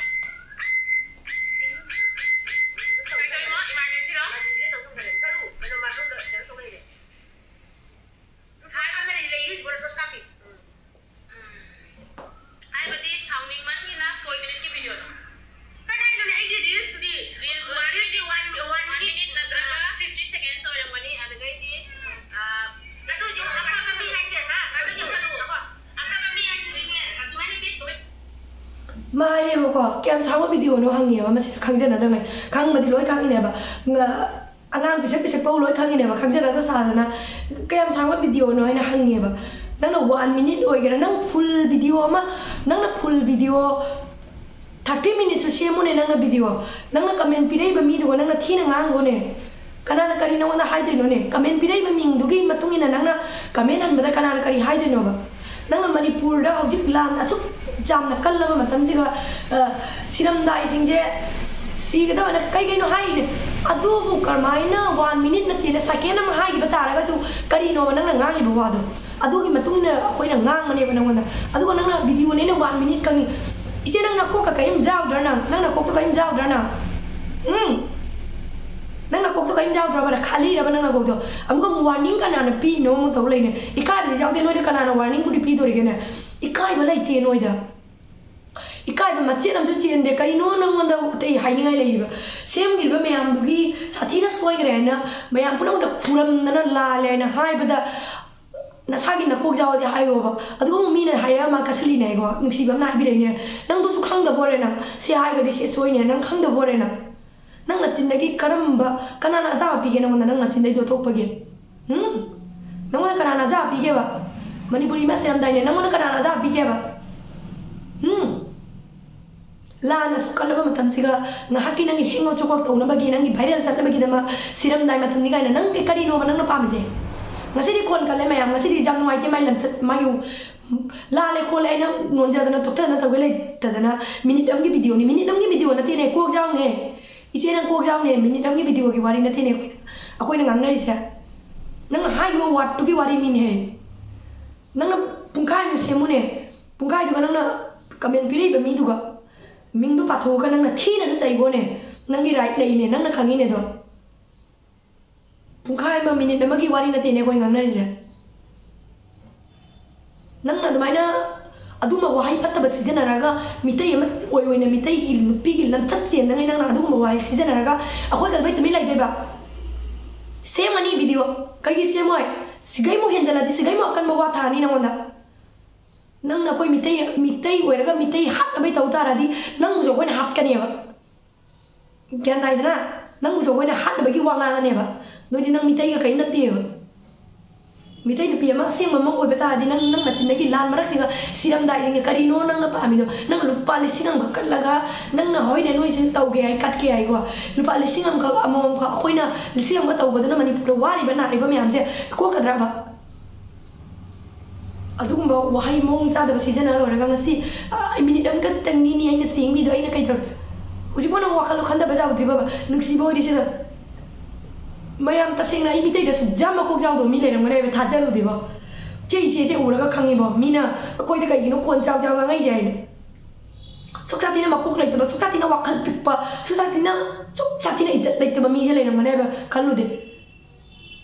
ꯀꯩ ꯇꯧꯔꯤꯅꯣ? ꯏꯃꯥꯔꯖꯦꯟꯁꯤꯔꯣ? ꯏꯃꯥꯔꯖꯦꯟꯁꯤꯗ ꯇꯧ ꯊꯣꯛꯈ꯭ꯔꯦ꯫ ꯃꯨꯊꯠꯂꯨ꯫ ꯀꯩꯅꯣ, ꯕꯥꯠꯔꯨꯝꯗ ꯀꯩꯅꯣ ꯇꯧ ꯂꯩꯔꯦ꯫ ꯍꯥꯏꯕ ꯑꯃ ꯂꯩꯔꯤ, ꯂꯩꯔꯤꯁꯤꯕꯣ ꯔꯣꯁꯀꯥꯄꯤ꯫ ꯍꯥꯏꯕꯗꯤ ꯁꯥꯎꯅꯤꯡꯃꯟꯒꯤꯅ ꯀꯣꯏ ꯃꯤꯅꯤꯠꯀꯤ ꯚꯤꯗꯤꯑꯣꯗꯣ꯫ ꯀꯗꯥꯏꯗꯅꯣ ꯑꯩꯒꯤ ꯔꯤꯜꯁꯇꯨꯗꯤ? Reels one minute, one, one minute ꯅꯠꯇ꯭ꯔꯒ ꯐꯤꯐꯇꯤ ꯁꯦꯀꯦꯟꯁ ꯑꯣꯏꯔꯝꯒꯅꯤ꯫ ꯑꯗꯨꯗꯩꯗꯤ, ꯑ, ꯑꯗꯨ ꯍꯧꯖꯤꯛ ꯑꯐꯕ ꯃꯤ ꯍꯥꯏꯁꯦ, ꯍꯥ? ꯑꯗꯨ ꯍꯧꯖꯤꯛ ꯑꯐꯕ, ꯑꯐꯕ ꯃꯤ ꯍꯥꯏꯁꯤꯗꯤꯅꯦ, ꯑꯗꯨꯃꯥꯏꯅ ꯄꯤꯊꯣꯛꯑꯦ꯫ ꯃꯥ ꯍꯥꯏꯔꯦꯕꯀꯣ, ꯀꯌꯥꯝ ꯁꯥꯡꯕ ꯚꯤꯗꯤꯑꯣꯅꯣ ꯍꯪꯉꯦꯕ, ꯃꯁꯤꯗ ꯈꯪꯖꯅꯗꯉꯩ꯫ ꯈꯪꯕꯗꯤ ꯂꯣꯏ ꯈꯪꯉꯤꯅꯦꯕ꯫ ꯉ-, ꯑꯉꯥꯡ ꯄꯤꯁꯛ ꯄꯤꯁꯛ ꯐꯥꯎ ꯂꯣꯏ ꯈꯪꯉꯤꯅꯦꯕ, ꯈꯪꯖꯅꯗ ꯁꯥꯗꯅ꯫ "ꯀꯌꯥꯝ ꯁꯥꯡꯕ ꯚꯤꯗꯤꯑꯣꯅꯣ?" ꯍꯥꯏꯅ ꯍꯪꯉꯦꯕ꯫ ꯅꯪꯅ ꯋꯥꯟ ꯃꯤꯅꯤꯠ ꯑꯣꯏꯒꯦꯔꯥ, ꯅꯪ ꯐꯨꯜ ꯚꯤꯗꯤꯑꯣ ꯑꯃ, ꯅꯪꯅ ꯐꯨꯜ ꯚꯤꯗꯤꯑꯣ ꯊꯥꯔꯇꯤ ꯃꯤꯅꯤꯠꯁꯨ ꯁꯦꯝꯃꯨꯅꯦ ꯅꯪꯅ ꯚꯤꯗꯤꯑꯣ꯫ ꯅꯪꯅ ꯀꯃꯦꯟ ꯄꯤꯔꯛꯏꯕ ꯃꯤꯗꯨꯒ ꯅꯪꯅ ꯊꯤꯅ ꯉꯥꯡꯒꯣꯅꯦ꯫ ꯀꯅꯥꯅ ꯀꯔꯤ ꯅꯉꯣꯟꯗ ꯍꯥꯏꯗꯣꯏꯅꯣꯅꯦ? ꯀꯃꯦꯟ ꯄꯤꯔꯛꯏꯕ ꯃꯤꯡꯗꯨꯒꯤ ꯃꯇꯨꯡ ꯏꯟꯅ ꯅꯪꯅ ꯀꯃꯦꯟ ꯍꯟꯕꯗ ꯀꯅꯥꯅ ꯀꯔꯤ ꯍꯥꯏꯗꯣꯏꯅꯣꯕ? ꯅꯪꯅ ꯃꯅꯤꯄꯨꯔꯗ ꯍꯧꯖꯤꯛ ꯂꯥꯟ ꯑꯁꯨꯛ ꯌꯥꯝꯅ ꯀꯜꯂꯕ ꯃꯇꯝꯁꯤꯒ, ꯑ, ꯁꯤꯔꯝꯗꯥꯏꯁꯤꯡꯁꯦ ꯁꯤꯒꯗꯕꯅ ꯀꯩ ꯀꯩꯅꯣ ꯍꯥꯏꯔꯤꯅꯦ? ꯑꯗꯨꯕꯨ ꯀꯔꯝꯍꯥꯏꯅ ꯋꯥꯟ ꯃꯤꯅꯤꯠ ꯅꯠꯇꯦꯅ ꯁꯦꯀꯦꯟ ꯑꯃ ꯍꯥꯏꯈꯤꯕ ꯇꯥꯔꯒꯁꯨ ꯀꯔꯤꯅꯣꯕ ꯅꯪꯅ ꯉꯥꯡꯉꯤꯕ ꯋꯥꯗꯣ? ꯑꯗꯨꯒꯤ ꯃꯇꯨꯡ ꯏꯟꯅ ꯑꯩꯈꯣꯏꯅ ꯉꯥꯡꯕꯅꯦꯕ ꯅꯪꯉꯣꯟꯗ꯫ ꯑꯗꯨꯒ ꯅꯪꯅ ꯚꯤꯗꯤꯑꯣꯅꯦꯅ ꯋꯥꯟ ꯃꯤꯅꯤꯠ ꯈꯪꯉꯤ꯫ ꯏꯆꯦ, ꯅꯪ ꯅꯀꯣꯛꯀ ꯀꯔꯤꯝ ꯌꯥꯎꯗ꯭ꯔꯥ ꯅꯪ? ꯅꯪ ꯅꯀꯣꯛꯇꯣ ꯀꯔꯤꯝ ꯌꯥꯎꯗ꯭ꯔꯥ ꯅꯪ? ꯎꯝ? ꯅꯪ ꯅꯀꯣꯛꯇꯣ ꯀꯔꯤꯝ ꯌꯥꯎꯗ꯭ꯔꯕ? ꯈꯥꯂꯤꯔꯕ ꯅꯪ ꯅꯀꯣꯛꯇꯣ? ꯑꯃꯨꯛꯀ ꯑꯃꯨꯛ ꯋꯥꯔꯅꯤꯡ ꯀꯅꯥꯅ ꯄꯤꯅꯣ ꯑꯃꯨꯛ ꯇꯧ ꯂꯩꯅꯦ꯫ ꯏꯀꯥꯏꯕꯗꯤ ꯌꯥꯎꯗꯦ ꯅꯣꯏꯗ, ꯀꯅꯥꯅ ꯋꯥꯔꯅꯤꯡꯕꯨꯗꯤ ꯄꯤꯗꯣꯔꯤꯒꯦꯅꯦ? ꯏꯀꯥꯏꯕ ꯂꯩꯇꯦ ꯅꯣꯏꯗ꯫ ꯏꯀꯥꯏꯕ ꯃꯆꯦꯠ ꯑꯃꯁꯨ ꯆꯦꯟꯗꯦ꯫ ꯀꯩꯅꯣ ꯅꯪꯉꯣꯟꯗ ꯑꯇꯩ ꯍꯥꯏꯅꯤꯡꯉꯥꯏ ꯂꯩꯔꯤꯕ? ꯁꯦꯝꯈꯤꯕ ꯃꯌꯥꯝꯗꯨꯒꯤ ꯁꯥꯊꯤꯅ ꯁꯣꯏꯈ꯭ꯔꯦ ꯍꯥꯏꯅ ꯃꯌꯥꯝ ꯄꯨꯝꯅꯃꯛꯇ ꯈꯨꯔꯝꯗꯅ ꯂꯥꯜꯂꯦ ꯍꯥꯏꯅ ꯍꯥꯏꯕꯗ ꯅꯁꯥꯒꯤ ꯅꯀꯣꯛ ꯌꯥꯎꯔꯗꯤ ꯍꯥꯏꯌꯣꯕ꯫ ꯑꯗꯨꯒ ꯑꯃꯨꯛ ꯃꯤꯅ ꯍꯥꯏꯔꯒ ꯃꯥ ꯀꯠꯊꯜꯂꯤꯅꯦ ꯍꯥꯏꯀꯣ, ꯅꯨꯡꯁꯤꯕ ꯑꯃꯅ ꯍꯥꯏꯕꯤꯔꯛꯏꯅꯦ, "ꯅꯪꯗꯨꯁꯨ ꯈꯪꯗꯕ ꯑꯣꯏꯔꯦ ꯅꯪ, ꯁꯤ ꯍꯥꯏꯔꯒꯗꯤ ꯁꯤ ꯁꯣꯏꯅꯦ, ꯅꯪ ꯈꯪꯗꯕ ꯑꯣꯏꯔꯦ ꯅꯪ꯫ ꯅꯪ ꯅꯆꯤꯟꯗꯒꯤ ꯀꯔꯝꯕ, ꯀꯅꯥꯅ ꯑꯆꯥꯕ ꯄꯤꯒꯦ ꯅꯪꯉꯣꯟꯗ, ꯅꯪ ꯅꯆꯤꯟꯗꯩꯗꯣ ꯊꯣꯛꯄꯒꯤ? ꯎꯝ? ꯅꯪꯉꯣꯟꯗ ꯀꯅꯥꯅ ꯑꯆꯥꯕ ꯄꯤꯒꯦꯕ? ꯃꯅꯤꯄꯨꯔꯤ ꯃꯁꯦꯜ ꯑꯃꯗꯥꯏꯅꯦ, ꯅꯪꯉꯣꯟꯗ ꯀꯅꯥꯅ ꯑꯆꯥꯕ ꯄꯤꯒꯦꯕ? ꯎꯝ? ꯂꯥꯟꯅ ꯑꯁꯨꯛ ꯀꯜꯂꯕ ꯃꯇꯝꯁꯤꯒ ꯉꯥꯏꯍꯥꯛꯀꯤ ꯅꯪꯒꯤ ꯍꯦꯡꯉꯣ ꯆꯣꯀꯣꯛ ꯇꯧꯅꯕꯒꯤ, ꯅꯪꯒꯤ ꯚꯥꯏꯔꯦꯜ ꯆꯠꯅꯕꯒꯤꯗꯃꯛ ꯁꯤꯔꯝꯗꯥꯏ ꯃꯇꯝꯅꯤ ꯀꯥꯏꯅ ꯅꯪꯒꯤ ꯀꯔꯤꯅꯣꯕ ꯅꯪꯅ ꯄꯥꯝꯃꯤꯁꯦ? ꯉꯁꯤꯗꯤ ꯈꯣꯟ ꯀꯜꯂꯦ ꯃꯌꯥꯝ, ꯉꯁꯤꯗꯤ ꯌꯥꯝ ꯅꯨꯡꯉꯥꯏꯇꯦ ꯃꯥꯏ ꯂꯝꯆꯠ, ꯃꯥꯒꯤ ꯂꯥꯜꯂꯦ ꯈꯣꯠꯂꯦ ꯑꯩꯅ ꯅꯣꯟꯖꯗꯅ ꯇꯣꯛꯊꯗꯅ ꯇꯧꯒꯦ ꯂꯩꯇꯗꯅ ꯃꯤꯅꯤꯠ ꯑꯃꯒꯤ ꯚꯤꯗꯤꯑꯣꯅꯤ, ꯃꯤꯅꯤꯠ ꯑꯃꯒꯤ ꯚꯤꯗꯤꯑꯣ ꯅꯠꯇꯦꯅꯦ, ꯀꯣꯛ ꯌꯥꯎꯅꯦ꯫ ꯏꯆꯦ ꯅꯪ ꯀꯣꯛ ꯌꯥꯎꯅꯦ, ꯃꯤꯅꯤꯠ ꯑꯃꯒꯤ ꯚꯤꯗꯤꯑꯣꯒꯤ ꯋꯥꯔꯤ ꯅꯠꯇꯦꯅꯦ ꯑꯩꯈꯣꯏꯅ, ꯑꯩꯈꯣꯏꯅ ꯉꯥꯡꯅꯔꯤꯁꯦ꯫ ꯅꯪꯅ ꯍꯥꯏꯈꯤꯕ ꯋꯥꯔꯗꯇꯨꯒꯤ ꯋꯥꯔꯤꯅꯤꯅꯦ꯫ ꯅꯪꯅ ꯄꯨꯡꯈꯥꯏ ꯑꯃ ꯁꯦꯝꯃꯨꯅꯦ, ꯄꯨꯡꯈꯥꯏꯗꯨꯒ ꯅꯪꯅ ꯀꯃꯦꯟ ꯄꯤꯔꯛꯏꯕ ꯃꯤꯗꯨꯒ ꯃꯤꯡꯗꯨ ꯄꯥꯊꯣꯛꯑꯒ ꯅꯪꯅ ꯊꯤꯅꯁꯨ ꯆꯩꯒꯣꯅꯦ꯫ ꯅꯪꯒꯤ ꯔꯥꯏꯠ ꯂꯩꯅꯦ, ꯅꯪꯅ ꯈꯪꯉꯤꯅꯦ ꯑꯗꯣ꯫ ꯄꯨꯡꯈꯥꯏ ꯑꯃ, ꯃꯤꯅꯤꯠ ꯑꯃꯒꯤ ꯋꯥꯔꯤ ꯅꯠꯇꯦꯅꯦ ꯑꯩꯈꯣꯏ ꯉꯥꯡꯅꯔꯤꯁꯦ꯫ ꯅꯪꯅ ꯑꯗꯨꯃꯥꯏꯅ ꯑꯗꯨꯝꯕ ꯋꯥꯍꯩ ꯐꯠꯇꯕ ꯁꯤꯖꯤꯟꯅꯔꯒ ꯃꯤꯇꯩ ꯑꯃ ꯑꯣꯏ ꯑꯣꯏꯅ ꯃꯤꯇꯩꯒꯤ ꯅꯨꯄꯤꯒꯤ ꯂꯝꯆꯠ ꯆꯦꯟꯅꯉꯩ ꯅꯪꯅ ꯑꯗꯨꯒꯨꯝꯕ ꯋꯥꯍꯩ ꯁꯤꯖꯤꯟꯅꯔꯒ ꯑꯩꯈꯣꯏ ꯀꯩꯗꯧꯕꯩ ꯇꯨꯃꯤꯟ ꯂꯩꯗꯣꯏꯕ? ꯁꯦꯝꯃꯅꯤ ꯚꯤꯗꯤꯑꯣ꯫ ꯀꯩꯒꯤ ꯁꯦꯝꯃꯣꯏ? ꯁꯤꯒꯩꯃꯨꯛ ꯍꯦꯟꯖꯜꯂꯗꯤ ꯁꯤꯒꯩꯃꯨꯛ ꯑꯀꯟꯕ ꯋꯥ ꯊꯥꯅꯤ ꯅꯪꯉꯣꯟꯗ꯫ ꯅꯪꯅ ꯑꯩꯈꯣꯏ ꯃꯤꯇꯩ, ꯃꯤꯇꯩ ꯑꯣꯏꯔꯒ ꯃꯤꯇꯩ ꯍꯥꯠꯅꯕꯩ ꯇꯧ ꯇꯥꯔꯗꯤ ꯅꯪꯕꯨꯁꯨ ꯑꯩꯈꯣꯏꯅ ꯍꯥꯠꯀꯅꯦꯕ꯫ ꯒ꯭ꯌꯥꯟ ꯇꯥꯏꯗꯅ? ꯅꯪꯕꯨꯁꯨ ꯑꯩꯈꯣꯏꯅ ꯍꯥꯠꯅꯕꯒꯤ ꯋꯥ ꯉꯥꯡꯉꯅꯦꯕ꯫ ꯅꯣꯏꯗꯤ ꯅꯪ ꯃꯤꯇꯩꯒ ꯀꯔꯤꯝ ꯅꯠꯇꯦꯕ꯫ ꯃꯤꯇꯩ ꯅꯨꯄꯤ ꯑꯃ ꯑꯁꯦꯡꯕ ꯑꯃ ꯑꯣꯏꯕ ꯇꯥꯔꯗꯤ ꯅꯪ, ꯅꯪ ꯅꯆꯤꯟꯗꯒꯤ ꯂꯥꯟ ꯃꯔꯛꯁꯤꯒ ꯁꯤꯔꯝꯗꯥꯏꯁꯤꯡꯒ ꯀꯔꯤꯅꯣ ꯅꯪꯅ ꯄꯥꯝꯃꯤꯗꯣ? ꯅꯪ ꯂꯨꯄꯥ ꯂꯤꯁꯤꯡ ꯑꯃꯈꯛ ꯀꯠꯂꯒ ꯅꯪꯅ ꯍꯣꯏꯅꯦ ꯅꯣꯏꯁꯤ ꯇꯧꯒꯦ ꯍꯥꯏ ꯀꯠꯀꯦ ꯍꯥꯏꯀꯣ, ꯂꯨꯄꯥ ꯂꯤꯁꯤꯡ ꯑꯃꯈꯛ ꯑꯃꯃꯝꯈꯛ ꯑꯩꯈꯣꯏꯅ ꯂꯤꯁꯤꯡ ꯑꯃ ꯇꯧꯕꯗꯨꯅ ꯃꯅꯤꯄꯨꯔꯗ ꯋꯥꯔꯤꯕ ꯅꯥꯔꯤꯕ ꯃꯌꯥꯝꯁꯦ ꯀꯣꯛꯀꯗ꯭ꯔꯕ? ꯑꯗꯨꯒꯨꯝꯕ ꯋꯥꯍꯩ ꯃꯑꯣꯡ ꯆꯥꯗꯕ ꯁꯤꯖꯤꯟꯅ ꯂꯣꯏꯔꯒ ꯉꯁꯤ, "ꯑ, ꯑꯩ ꯃꯤꯅꯤꯠ ꯑꯃꯈꯛꯇꯪꯒꯤꯅꯤ ꯑꯩꯅ ꯆꯦꯡꯕꯤꯗꯣ, ꯑꯩꯅ ꯀꯩꯗꯧꯔꯦ?" ꯍꯧꯖꯤꯛꯐꯥꯎ ꯅꯪ ꯋꯥꯈꯜ ꯈꯟꯗꯕ ꯌꯥꯎꯗ꯭ꯔꯤꯕꯕ? ꯅꯨꯡꯁꯤꯕ ꯑꯣꯏꯔꯤꯁꯤꯗ ꯃꯌꯥꯝ ꯇꯁꯦꯡꯅ ꯑꯩ ꯃꯤꯇꯩꯗꯁꯨ ꯌꯥꯝ ꯃꯀꯣꯛ ꯌꯥꯎꯗꯕ ꯃꯤ ꯂꯩꯔꯝꯒꯅꯦꯕ, ꯊꯥꯖꯔꯨꯗꯦꯕ꯫ ꯆꯦ ꯏꯆꯦꯁꯦ ꯎꯔꯒ ꯈꯪꯉꯤꯕꯣ ꯃꯤꯅ ꯑꯩꯈꯣꯏꯗ ꯀꯩꯒꯤꯅꯣ ꯀꯣꯟ ꯆꯥꯎ ꯆꯥꯎ ꯉꯥꯡꯉꯛꯏꯁꯦ ꯍꯥꯏꯅ꯫ ꯁꯨꯛꯆꯥ ꯊꯤꯅ ꯃꯀꯣꯛ ꯂꯩꯇꯕ, ꯁꯨꯛꯆꯥ ꯊꯤꯅ ꯋꯥꯈꯜ ꯄꯤꯛꯄ, ꯁꯨꯛꯆꯥ ꯊꯤꯅ, ꯁꯨꯛꯆꯥ ꯊꯤꯅ ꯏꯖꯠ ꯂꯩꯇꯕ ꯃꯤꯁꯦ ꯂꯩꯔꯝꯒꯅꯦꯕ ꯈꯜꯂꯨꯗꯦ꯫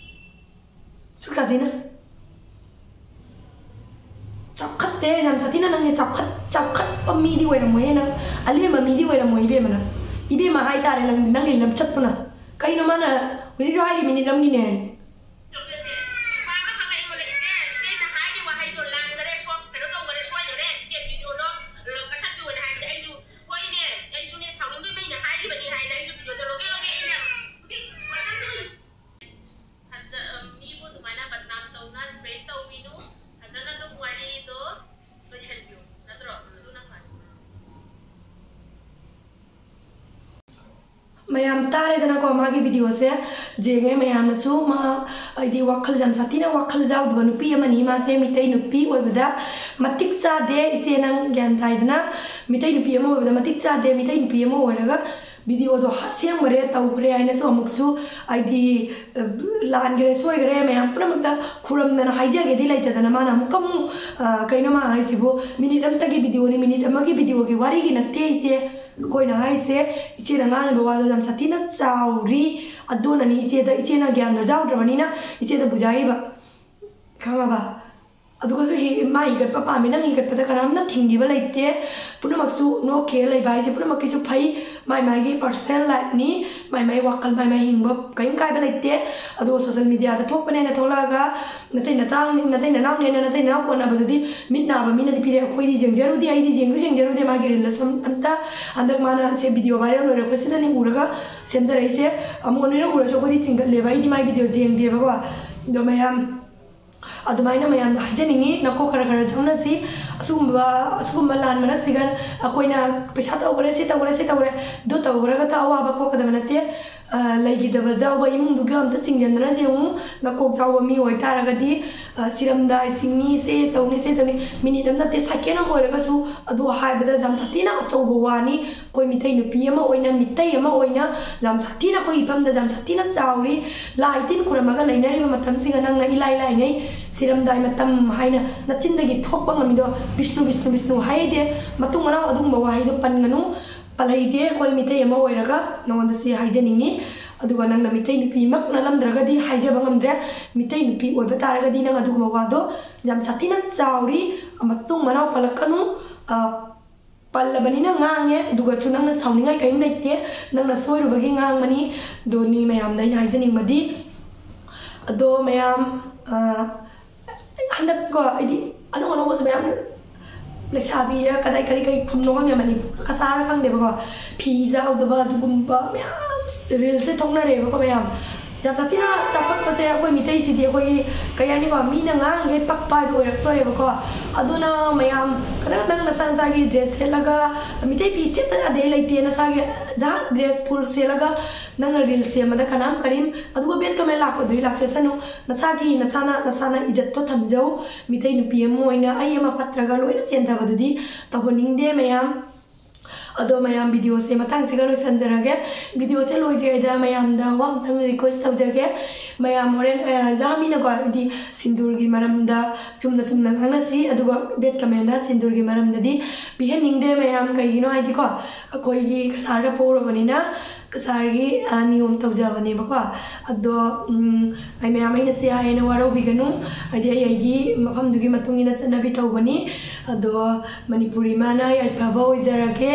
ꯁꯨꯛ ꯁꯥꯊꯤꯅ ꯆꯥꯎꯈꯠꯇꯦ, ꯌꯥꯝ ꯁꯥꯊꯤꯅ ꯅꯪꯁꯦ ꯆꯥꯎꯈꯠ-, ꯆꯥꯎꯈꯠꯄ ꯃꯤꯗꯤ ꯑꯣꯏꯔꯝꯃꯣꯏꯍꯦ ꯅꯪ꯫ ꯑꯂꯦꯝꯕ ꯃꯤꯗꯤ ꯑꯣꯏꯔꯝꯃꯣꯏ ꯏꯕꯦꯝꯃ ꯅꯪ꯫ ꯏꯕꯦꯝꯃ ꯍꯥꯏꯇꯥꯔꯦ ꯅꯪ, ꯅꯪꯒꯤ ꯂꯝꯆꯠꯇꯨꯅ꯫ ꯀꯩꯅꯣ ꯃꯥꯅ ꯍꯧꯖꯤꯛꯁꯨ ꯍꯥꯏꯔꯤ ꯃꯤꯅꯤꯠ ꯑꯃꯒꯤꯅꯦ ꯍꯥꯏꯅ꯫ ꯃꯤꯕꯨ ꯑꯗꯨꯃꯥꯏꯅ ꯕꯗꯅꯥꯝ ꯇꯧꯅ ꯁ꯭ꯄ꯭ꯔꯦꯗ ꯇꯧꯕꯤꯅꯨ꯫ ꯐꯖꯅ ꯑꯗꯨꯝ ꯋꯥꯔꯤꯗꯣ ꯂꯣꯏꯁꯤꯟꯕꯤꯌꯨ꯫ ꯅꯠꯇ꯭ꯔꯣ? ꯑꯗꯨꯅ ꯐꯔꯦ꯫ ꯃꯌꯥꯝ ꯇꯥꯔꯦꯗꯅꯀꯣ ꯃꯥꯒꯤ ꯚꯤꯗꯤꯑꯣꯁꯦ꯫ ꯌꯦꯡꯉꯦ ꯃꯌꯥꯝꯅꯁꯨ꯫ ꯃꯥ ꯍꯥꯏꯗꯤ ꯋꯥꯈꯜ ꯌꯥꯝ ꯁꯥꯊꯤꯅ ꯋꯥꯈꯜ ꯌꯥꯎꯗꯕ ꯅꯨꯄꯤ ꯑꯃꯅꯤ꯫ ꯃꯥꯁꯦ ꯃꯤꯇꯩ ꯅꯨꯄꯤ ꯑꯣꯏꯕꯗ ꯃꯇꯤꯛ ꯆꯥꯗꯦ꯫ ꯏꯆꯦ ꯅꯪ ꯒ꯭ꯌꯥꯟ ꯇꯥꯏꯗꯅ? ꯃꯤꯇꯩ ꯅꯨꯄꯤ ꯑꯃ ꯑꯣꯏꯕꯗ ꯃꯇꯤꯛ ꯆꯥꯗꯦ꯫ ꯃꯤꯇꯩ ꯅꯨꯄꯤ ꯑꯃ ꯑꯣꯏꯔꯒ ꯚꯤꯗꯤꯑꯣꯗꯣ ꯁꯦꯝꯈ꯭ꯔꯦ ꯇꯧꯈ꯭ꯔꯦ ꯍꯥꯏꯅꯁꯨ ꯑꯃꯨꯛꯁꯨ ꯍꯥꯏꯗꯤ ꯂꯥꯟꯈ꯭ꯔꯦ ꯁꯣꯏꯈ꯭ꯔꯦ ꯃꯌꯥꯝ ꯄꯨꯝꯅꯃꯛꯇ ꯈꯨꯔꯝꯗꯅ ꯍꯥꯏꯖꯒꯦꯗꯤ ꯂꯩꯇꯗꯅ ꯃꯥꯅ ꯑꯃꯨꯛꯀ ꯑꯃꯨꯛ ꯀꯩꯅꯣ ꯃꯥ ꯍꯥꯏꯁꯤꯕꯨ? ꯃꯤꯅꯤꯠ ꯑꯃꯇꯒꯤ ꯚꯤꯗꯤꯑꯣꯅꯤ, ꯃꯤꯅꯤꯠ ꯑꯃꯒꯤ ꯚꯤꯗꯤꯑꯣꯒꯤ ꯋꯥꯔꯤꯒꯤ ꯅꯠꯇꯦ ꯏꯆꯦ꯫ ꯑꯩꯈꯣꯏꯅ ꯍꯥꯏꯁꯦ ꯏꯆꯦꯅ ꯉꯥꯡꯉꯤꯕ ꯋꯥꯗꯣ ꯌꯥꯝ ꯁꯥꯊꯤꯅ ꯆꯥꯎꯔꯤ꯫ ꯑꯗꯨꯅꯅꯤ ꯏꯆꯦꯗ, ꯏꯆꯦꯅ ꯒ꯭ꯌꯥꯟꯗꯣ ꯌꯥꯎꯗ꯭ꯔꯕꯅꯤꯅ ꯏꯆꯦꯗ ꯕꯨꯖꯥꯏꯔꯤꯕ꯫ ꯈꯪꯉꯕ? ꯑꯗꯨꯒꯁꯨ ꯍꯤ-, ꯃꯥ ꯍꯤꯒꯠꯄ ꯄꯥꯝꯃꯤ꯫ ꯅꯪ ꯍꯤꯒꯠꯄꯗ ꯀꯅꯥꯝꯅ ꯊꯤꯡꯈꯤꯕ ꯂꯩꯇꯦ꯫ ꯄꯨꯝꯅꯃꯛꯁꯨ ꯅꯣꯛꯈꯤꯔ ꯂꯩꯕ ꯍꯥꯏꯁꯦ ꯄꯨꯝꯅꯃꯛꯀꯤꯁꯨ ꯐꯩ꯫ ꯃꯥꯏ ꯃꯥꯏꯒꯤ ꯄꯔꯁꯅꯦꯜ ꯂꯥꯏꯐꯅꯤ, ꯃꯥꯏ ꯃꯥꯏ ꯋꯥꯈꯜ, ꯃꯥꯏ ꯃꯥꯏ ꯍꯤꯡꯕ ꯀꯔꯤꯝ ꯀꯥꯏꯕ ꯂꯩꯇꯦ꯫ ꯑꯗꯨꯒ ꯁꯣꯁꯦꯜ ꯃꯤꯗꯤꯌꯥꯗ ꯊꯣꯛꯄꯅꯦꯅ ꯊꯣꯛꯂꯛꯑꯒ ꯅꯇꯩ ꯅꯇꯥꯡ-, ꯅꯇꯩ ꯅꯅꯥꯎꯅꯦꯅ ꯅꯇꯩ ꯅꯅꯥꯎ ꯀꯣꯟꯅꯕꯗꯨꯗꯤ ꯃꯤꯠ ꯅꯥꯕ ꯃꯤꯅꯗꯤ ꯄꯤꯔꯦ꯫ ꯑꯩꯈꯣꯏꯗꯤ ꯌꯦꯡꯖꯔꯨꯗꯦ, ꯑꯩꯗꯤ ꯌꯦꯡꯁꯨ ꯌꯦꯡꯖꯔꯨꯗꯦ ꯃꯥꯒꯤ ꯔꯤꯜꯁ ꯑꯝ-, ꯑꯝꯇ꯫ ꯍꯟꯗꯛ ꯃꯥꯅ ꯁꯦ ꯚꯤꯗꯤꯑꯣ ꯚꯥꯏꯔꯦꯜ ꯑꯣꯏꯔꯛꯄꯁꯤꯗꯅꯤ ꯎꯔꯒ ꯁꯦꯝꯖꯔꯛꯏꯁꯦ꯫ ꯑꯃꯨꯛ ꯑꯅꯤꯔꯛ ꯎꯔꯁꯨ ꯑꯩꯈꯣꯏꯗꯤ ꯆꯤꯡꯈꯠꯂꯦꯕ, ꯑꯩꯗꯤ ꯃꯥꯏ ꯚꯤꯗꯤꯑꯣꯁꯦ ꯌꯦꯡꯗꯦꯕꯀꯣ꯫ ꯑꯗꯣ ꯃꯌꯥꯝ ꯑꯗꯨꯃꯥꯏꯅ ꯃꯌꯥꯝꯗ ꯍꯥꯏꯖꯅꯤꯡꯉꯤ, ꯅꯀꯣꯛ ꯈꯔ ꯈꯔ ꯆꯪꯅꯁꯤ꯫ ꯑꯁꯤꯒꯨꯝꯕ, ꯑꯁꯤꯒꯨꯝꯕ ꯂꯥꯟ ꯃꯔꯛꯁꯤꯒ ꯑꯩꯈꯣꯏꯅ ꯄꯩꯁꯥ ꯇꯧꯈ꯭ꯔꯦ, ꯁꯤ ꯇꯧꯈ꯭ꯔꯦ, ꯁꯤ ꯇꯧꯈ꯭ꯔꯦ, ꯑꯗꯨ ꯇꯧꯈ꯭ꯔꯒꯇ ꯑꯋꯥꯕ ꯀꯣꯛꯀꯗꯕ ꯅꯠꯇꯦ꯫ ꯑ, ꯂꯩꯈꯤꯗꯕ ꯌꯥꯎꯕ ꯏꯃꯨꯡꯗꯨꯒ ꯑꯝꯇ ꯆꯤꯡꯁꯤꯟꯗꯅ ꯌꯦꯡꯉꯨ꯫ ꯅꯀꯣꯛ ꯆꯥꯎꯕ ꯃꯤ ꯑꯣꯏꯇꯥꯔꯒꯗꯤ, ꯑ, ꯁꯤꯔꯝꯗꯥꯏ ꯁꯤꯡꯅꯤ, ꯁꯦ ꯇꯧꯅꯤ, ꯁꯦ ꯇꯧꯅꯤ, ꯃꯤꯅꯤꯠ ꯑꯃ ꯅꯠꯇꯦ, ꯁꯦꯀꯦꯟ ꯑꯃ ꯑꯣꯏꯔꯒꯁꯨ ꯑꯗꯨ ꯍꯥꯏꯕꯗ ꯌꯥꯝ ꯁꯥꯊꯤꯅ ꯑꯆꯧꯕ ꯋꯥꯅꯤ꯫ ꯑꯩꯈꯣꯏ ꯃꯤꯇꯩ ꯅꯨꯄꯤ ꯑꯃ ꯑꯣꯏꯅ, ꯃꯤꯇꯩ ꯑꯃ ꯑꯣꯏꯅ ꯌꯥꯝ ꯁꯥꯊꯤꯅ ꯑꯩꯈꯣꯏ ꯏꯐꯝꯗ ꯌꯥꯝ ꯁꯥꯊꯤꯅ ꯆꯥꯎꯔꯤ꯫ ꯂꯥꯏ ꯇꯤꯟ ꯈꯨꯔꯝꯃꯒ ꯂꯩꯅꯔꯤꯕ ꯃꯇꯝꯁꯤꯒ ꯅꯪꯅ ꯏꯂꯥꯏ ꯂꯥꯏꯉꯩ ꯁꯤꯔꯝꯗꯥꯏ ꯃꯇꯝ ꯍꯥꯏꯅ ꯅꯆꯤꯟꯗꯒꯤ ꯊꯣꯛꯄ ꯉꯝꯃꯤꯗꯣ, "ꯕꯤꯁꯅꯨ, ꯕꯤꯁꯅꯨ, ꯕꯤꯁꯅꯨ" ꯍꯥꯏꯗꯦ꯫ ꯃꯇꯨꯡ ꯃꯅꯥꯎ ꯑꯗꯨꯒꯨꯝꯕ ꯋꯥꯍꯩꯗꯣ ꯄꯟꯒꯅꯨ, ꯄꯜꯍꯩꯗꯦ꯫ ꯑꯩꯈꯣꯏ ꯃꯤꯇꯩ ꯑꯃ ꯑꯣꯏꯔꯒ ꯅꯉꯣꯟꯗ ꯁꯤ ꯍꯥꯏꯖꯅꯤꯡꯉꯤ꯫ ꯑꯗꯨꯒ ꯅꯪꯅ ꯃꯤꯇꯩ ꯅꯨꯄꯤꯃꯛ ꯅꯠꯂꯝꯗ꯭ꯔꯒꯗꯤ ꯍꯥꯏꯖꯕ ꯉꯝꯗ꯭ꯔꯦ꯫ ꯃꯤꯇꯩ ꯅꯨꯄꯤ ꯑꯣꯏꯕ ꯇꯥꯔꯒꯗꯤ ꯅꯪ ꯑꯗꯨꯒꯨꯝꯕ ꯋꯥꯗꯣ ꯌꯥꯝ ꯁꯥꯊꯤꯅ ꯆꯥꯎꯔꯤ꯫ ꯃꯇꯨꯡ ꯃꯅꯥꯎ ꯄꯜꯂꯛꯀꯅꯨ꯫ ꯑ, ꯄꯜꯂꯕꯅꯤꯅ ꯉꯥꯡꯉꯦ, ꯑꯗꯨꯒꯁꯨ ꯅꯪꯅ ꯁꯥꯎꯅꯤꯡꯉꯥꯏ ꯀꯔꯤꯝ ꯂꯩꯇꯦ, ꯅꯪꯅ ꯁꯣꯏꯔꯨꯕꯒꯤ ꯉꯥꯡꯕꯅꯤ꯫ ꯑꯗꯣ ꯅꯤ ꯃꯌꯥꯝꯗ ꯑꯩꯅ ꯍꯥꯏꯖꯅꯤꯡꯕꯗꯤ, ꯑꯗꯣ ꯃꯌꯥꯝ, ꯑ, ꯍꯟꯗꯛꯀꯣ ꯑꯩꯗꯤ ꯑꯅꯧ ꯑꯅꯧꯕꯁꯨ ꯃꯌꯥꯝ, ꯂꯩꯁꯥꯕꯤꯔ ꯀꯗꯥꯏ ꯀꯔꯤ ꯀꯔꯤ ꯈꯨꯝꯅꯣ ꯈꯪꯗꯦ, ꯃꯅꯤꯄꯨꯔ ꯀꯆꯥꯔ ꯈꯪꯗꯦꯕꯀꯣ, ꯐꯤ ꯌꯥꯎꯗꯕ ꯑꯗꯨꯒꯨꯝꯕ ꯃꯌꯥꯝ ꯔꯤꯜꯁꯁꯦ ꯊꯣꯛꯅꯔꯦꯕꯀꯣ ꯃꯌꯥꯝ꯫ ꯌꯥꯝ ꯁꯥꯊꯤꯅ ꯆꯥꯎꯈꯠꯄꯁꯦ ꯑꯩꯈꯣꯏ ꯃꯤꯇꯩꯁꯤꯗꯤ ꯑꯩꯈꯣꯏꯒꯤ ꯀꯩ ꯍꯥꯏꯅꯤꯀꯣ, ꯃꯤꯅ ꯉꯥꯡꯉꯤꯈꯩ ꯄꯛꯄ ꯍꯥꯏꯗꯣ ꯑꯣꯏꯔꯛꯇꯣꯔꯦꯕꯀꯣ꯫ ꯑꯗꯨꯅ ꯃꯌꯥꯝ ꯈꯤꯇꯪ ꯅꯪ ꯅꯁꯥ ꯅꯁꯥꯒꯤ ꯗ꯭ꯔꯦꯁ ꯁꯦꯠꯂꯒ, ꯃꯤꯇꯩ ꯐꯤ ꯁꯦꯠꯇ ꯌꯥꯗꯦ ꯂꯩꯇꯦ, ꯅꯁꯥꯒꯤ ꯖꯍꯥ ꯗ꯭ꯔꯦꯁ ꯐꯨꯜ ꯁꯦꯠꯂꯒ ꯅꯪꯅ ꯔꯤꯜꯁ ꯁꯦꯝꯕꯗ ꯀꯅꯥꯝ ꯀꯔꯤꯝ, ꯑꯗꯨꯒ ꯕꯦꯠ ꯀꯃꯦꯟ ꯂꯥꯛꯄꯗꯨꯗꯤ ꯂꯥꯛꯆꯁꯅꯨ, ꯅꯁꯥꯒꯤ ꯅꯁꯥꯅ ꯅꯁꯥꯅ ꯏꯖꯠꯇꯣ ꯊꯝꯖꯧ꯫ ꯃꯤꯇꯩ ꯅꯨꯄꯤ ꯑꯃ ꯑꯣꯏꯅ ꯑꯩ ꯑꯃ ꯐꯠꯇ꯭ꯔꯒ ꯂꯣꯏꯅ ꯆꯦꯟꯊꯕꯗꯨꯗꯤ ꯇꯧꯍꯟꯅꯤꯡꯗꯦ ꯃꯌꯥꯝ꯫ ꯑꯗꯣ ꯃꯌꯥꯝ, ꯚꯤꯗꯤꯑꯣꯁꯦ ꯃꯇꯥꯡꯁꯤꯒ ꯂꯣꯏꯁꯤꯟꯖꯔꯒꯦ꯫ ꯚꯤꯗꯤꯑꯣꯁꯦ ꯂꯣꯏꯗ꯭ꯔꯤꯉꯩꯗ ꯃꯌꯥꯝꯗ ꯋꯥ ꯑꯝꯇꯪ ꯔꯤꯀ꯭ꯋꯦꯁ ꯇꯧꯖꯒꯦ꯫ ꯃꯌꯥꯝ ꯍꯣꯔꯦꯟ, ꯑ, ꯖꯍꯥ ꯃꯤꯅꯀꯣ, ꯍꯥꯏꯗꯤ ꯁꯤꯟꯗꯨꯔꯒꯤ ꯃꯔꯝꯗ ꯆꯨꯝꯅ ꯆꯨꯝꯅ ꯉꯥꯡꯅꯁꯤ, ꯑꯗꯨꯒ ꯕꯦꯠ ꯀꯃꯦꯟꯗ ꯁꯤꯟꯗꯨꯔꯒꯤ ꯃꯔꯝꯗꯗꯤ ꯄꯤꯍꯟꯅꯤꯡꯗꯦ ꯃꯌꯥꯝ꯫ ꯀꯩꯒꯤꯅꯣ ꯍꯥꯏꯗꯤꯀꯣ, ꯑꯩꯈꯣꯏꯒꯤ ꯀꯁꯥꯔꯗ ꯄꯣꯛꯎꯔꯕꯅꯤꯅ ꯀꯁꯥꯔꯒꯤ, ꯑ, ꯅꯤꯌꯣꯝ ꯇꯧꯖꯕꯅꯦꯕꯀꯣ꯫ ꯑꯗꯣ, ꯎꯝ, ꯑꯩ ꯃꯌꯥꯝ ꯑꯩꯅ ꯁꯤ ꯍꯥꯏꯌꯦꯅ ꯋꯥꯔꯧꯕꯤꯒꯅꯨ꯫ ꯍꯥꯏꯗꯤ ꯑꯩ ꯑꯩꯒꯤ ꯃꯐꯝꯗꯨꯒꯤ ꯃꯇꯨꯡ ꯏꯟꯅ ꯆꯠꯅꯕꯤ ꯇꯧꯕꯅꯤ꯫ ꯑꯗꯣ ꯃꯅꯤꯄꯨꯔꯤ ꯏꯃꯥꯅ ꯌꯥꯏꯐꯕ ꯑꯣꯏꯖꯔꯒꯦ,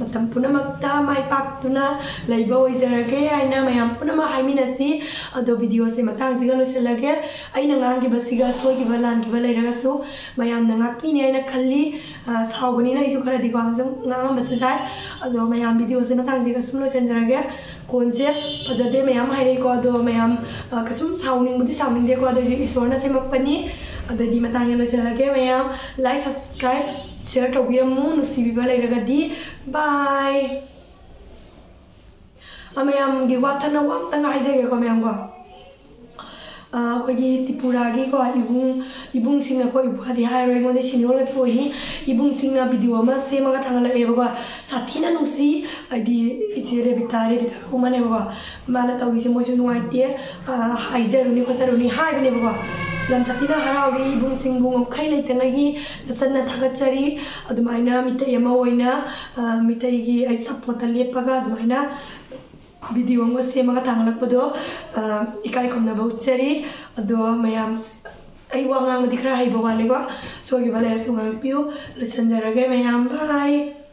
ꯃꯇꯝ ꯄꯨꯝꯅꯃꯛꯇ ꯃꯥꯏ ꯄꯥꯛꯇꯨꯅ ꯂꯩꯕ ꯑꯣꯏꯖꯔꯒꯦ ꯍꯥꯏꯅ ꯃꯌꯥꯝ ꯄꯨꯝꯅꯃꯛ ꯍꯥꯏꯃꯤꯟꯅꯁꯤ꯫ ꯑꯗꯣ ꯚꯤꯗꯤꯑꯣꯁꯦ ꯃꯇꯥꯡꯁꯤꯒ ꯂꯣꯏꯁꯤꯜꯂꯒꯦ꯫ ꯑꯩꯅ ꯉꯥꯡꯈꯤꯕꯁꯤꯒ ꯁꯣꯏꯈꯤꯕ ꯂꯥꯟꯈꯤꯕ ꯂꯩꯔꯒꯁꯨ ꯃꯌꯥꯝꯅ ꯉꯥꯛꯄꯤꯅꯤ ꯍꯥꯏꯅ ꯈꯜꯂꯤ꯫ ꯑ, ꯁꯥꯎꯕꯅꯤꯅ ꯑꯩꯁꯨ ꯈꯔꯗꯤꯀꯣ ꯁꯨꯝ ꯉꯥꯡꯉꯝꯕꯁꯨ ꯌꯥꯏ꯫ ꯑꯗꯣ ꯃꯌꯥꯝ, ꯚꯤꯗꯤꯑꯣꯁꯦ ꯃꯇꯥꯡꯁꯤꯒ ꯁꯨꯝ ꯂꯣꯏꯁꯤꯟꯖꯔꯒꯦ꯫ ꯈꯣꯟꯁꯦ ꯐꯖꯗꯦ ꯃꯌꯥꯝ ꯍꯥꯏꯔꯛꯏꯀꯣ, ꯑꯗꯣ ꯃꯌꯥꯝ, ꯑ, ꯀꯩꯁꯨꯝ ꯁꯥꯎꯅꯤꯡꯕꯗꯤ ꯁꯥꯎꯅꯤꯡꯗꯦꯀꯣ, ꯑꯗꯨꯏꯁꯨ ꯏꯁꯣꯔꯅ ꯁꯦꯝꯃꯛꯄꯅꯤ꯫ ꯑꯗꯨꯗꯤ ꯃꯇꯥꯡꯁꯤꯒ ꯂꯣꯏꯁꯤꯜꯂꯒꯦ ꯃꯌꯥꯝ꯫ Like, subscribe, share ꯇꯧꯕꯤꯔꯝꯃꯨ, ꯅꯨꯡꯁꯤꯕꯤꯕ ꯂꯩꯔꯒꯗꯤ꯫ Bye꯫ ꯑ, ꯃꯌꯥꯝꯒꯤ ꯋꯥꯊꯅ ꯋꯥ ꯑꯝꯇꯪ ꯍꯥꯏꯖꯒꯦꯀꯣ ꯃꯌꯥꯝꯀꯣ꯫ ꯑ, ꯑꯩꯈꯣꯏꯒꯤ ꯇ꯭ꯔꯤꯄꯨꯔꯥꯒꯤꯀꯣ ꯏꯕꯨꯡ, ꯏꯕꯨꯡꯁꯤꯡꯅꯀꯣ, ꯏꯕꯨꯡ ꯍꯥꯏꯗꯤ ꯍꯥꯏꯔꯣꯏ, ꯑꯩꯉꯣꯟꯗ senior ꯉꯥꯛꯇ ꯑꯣꯏꯅꯤ꯫ ꯏꯕꯨꯡꯁꯤꯡꯅ ꯚꯤꯗꯤꯑꯣ ꯑꯃ ꯁꯦꯝꯃꯒ ꯊꯥꯒꯠꯂꯛꯑꯦꯕꯀꯣ꯫ ꯁꯥꯊꯤꯅ ꯅꯨꯡꯁꯤ, ꯍꯥꯏꯗꯤ ꯏꯆꯦ ꯔꯦꯕꯤꯇꯥ, ꯔꯦꯕꯤꯇꯥ ꯀꯧꯕꯅꯦꯕꯀꯣ꯫ ꯃꯥꯅ ꯇꯧꯔꯤꯁꯦ ꯃꯣꯏꯁꯨ ꯅꯨꯡꯉꯥꯏꯇꯦ, ꯑ, ꯍꯥꯏꯖꯔꯨꯅꯤ ꯈꯣꯠꯆꯔꯨꯅꯤ ꯍꯥꯏꯕꯅꯦꯕꯀꯣ꯫ ꯌꯥꯝ ꯁꯥꯊꯤꯅ ꯍꯔꯥꯎꯔꯤ ꯏꯕꯨꯡꯁꯤꯡꯕꯨ, ꯉꯝꯈꯩ ꯂꯩꯇꯉꯩꯒꯤ ꯅꯆꯟꯅ ꯊꯥꯒꯠꯆꯔꯤ꯫ ꯑꯗꯨꯃꯥꯏꯅ ꯃꯤꯇꯩ ꯑꯃ ꯑꯣꯏꯅ, ꯑ, ꯃꯤꯇꯩꯒꯤ ꯑꯩ ꯁꯞꯄꯣꯔꯠꯇ ꯂꯦꯞꯄꯒ ꯑꯗꯨꯃꯥꯏꯅ ꯚꯤꯗꯤꯑꯣ ꯑꯃ ꯁꯦꯝꯃꯒ ꯊꯥꯒꯠꯂꯛꯄꯗꯣ, ꯑ, ꯏꯀꯥꯏ ꯈꯨꯝꯅꯕ ꯎꯠꯆꯔꯤ꯫ ꯑꯗꯣ ꯃꯌꯥꯝ, ꯑꯩ ꯋꯥ ꯉꯥꯡꯕꯗꯤ ꯈꯔ ꯍꯩꯕ ꯋꯥꯠꯂꯦꯀꯣ, ꯁꯣꯏꯈꯤꯕ ꯂꯩꯔꯁꯨ ꯉꯥꯡꯕꯤꯌꯨ꯫ ꯂꯣꯏꯁꯤꯟꯖꯔꯒꯦ ꯃꯌꯥꯝ, bye꯫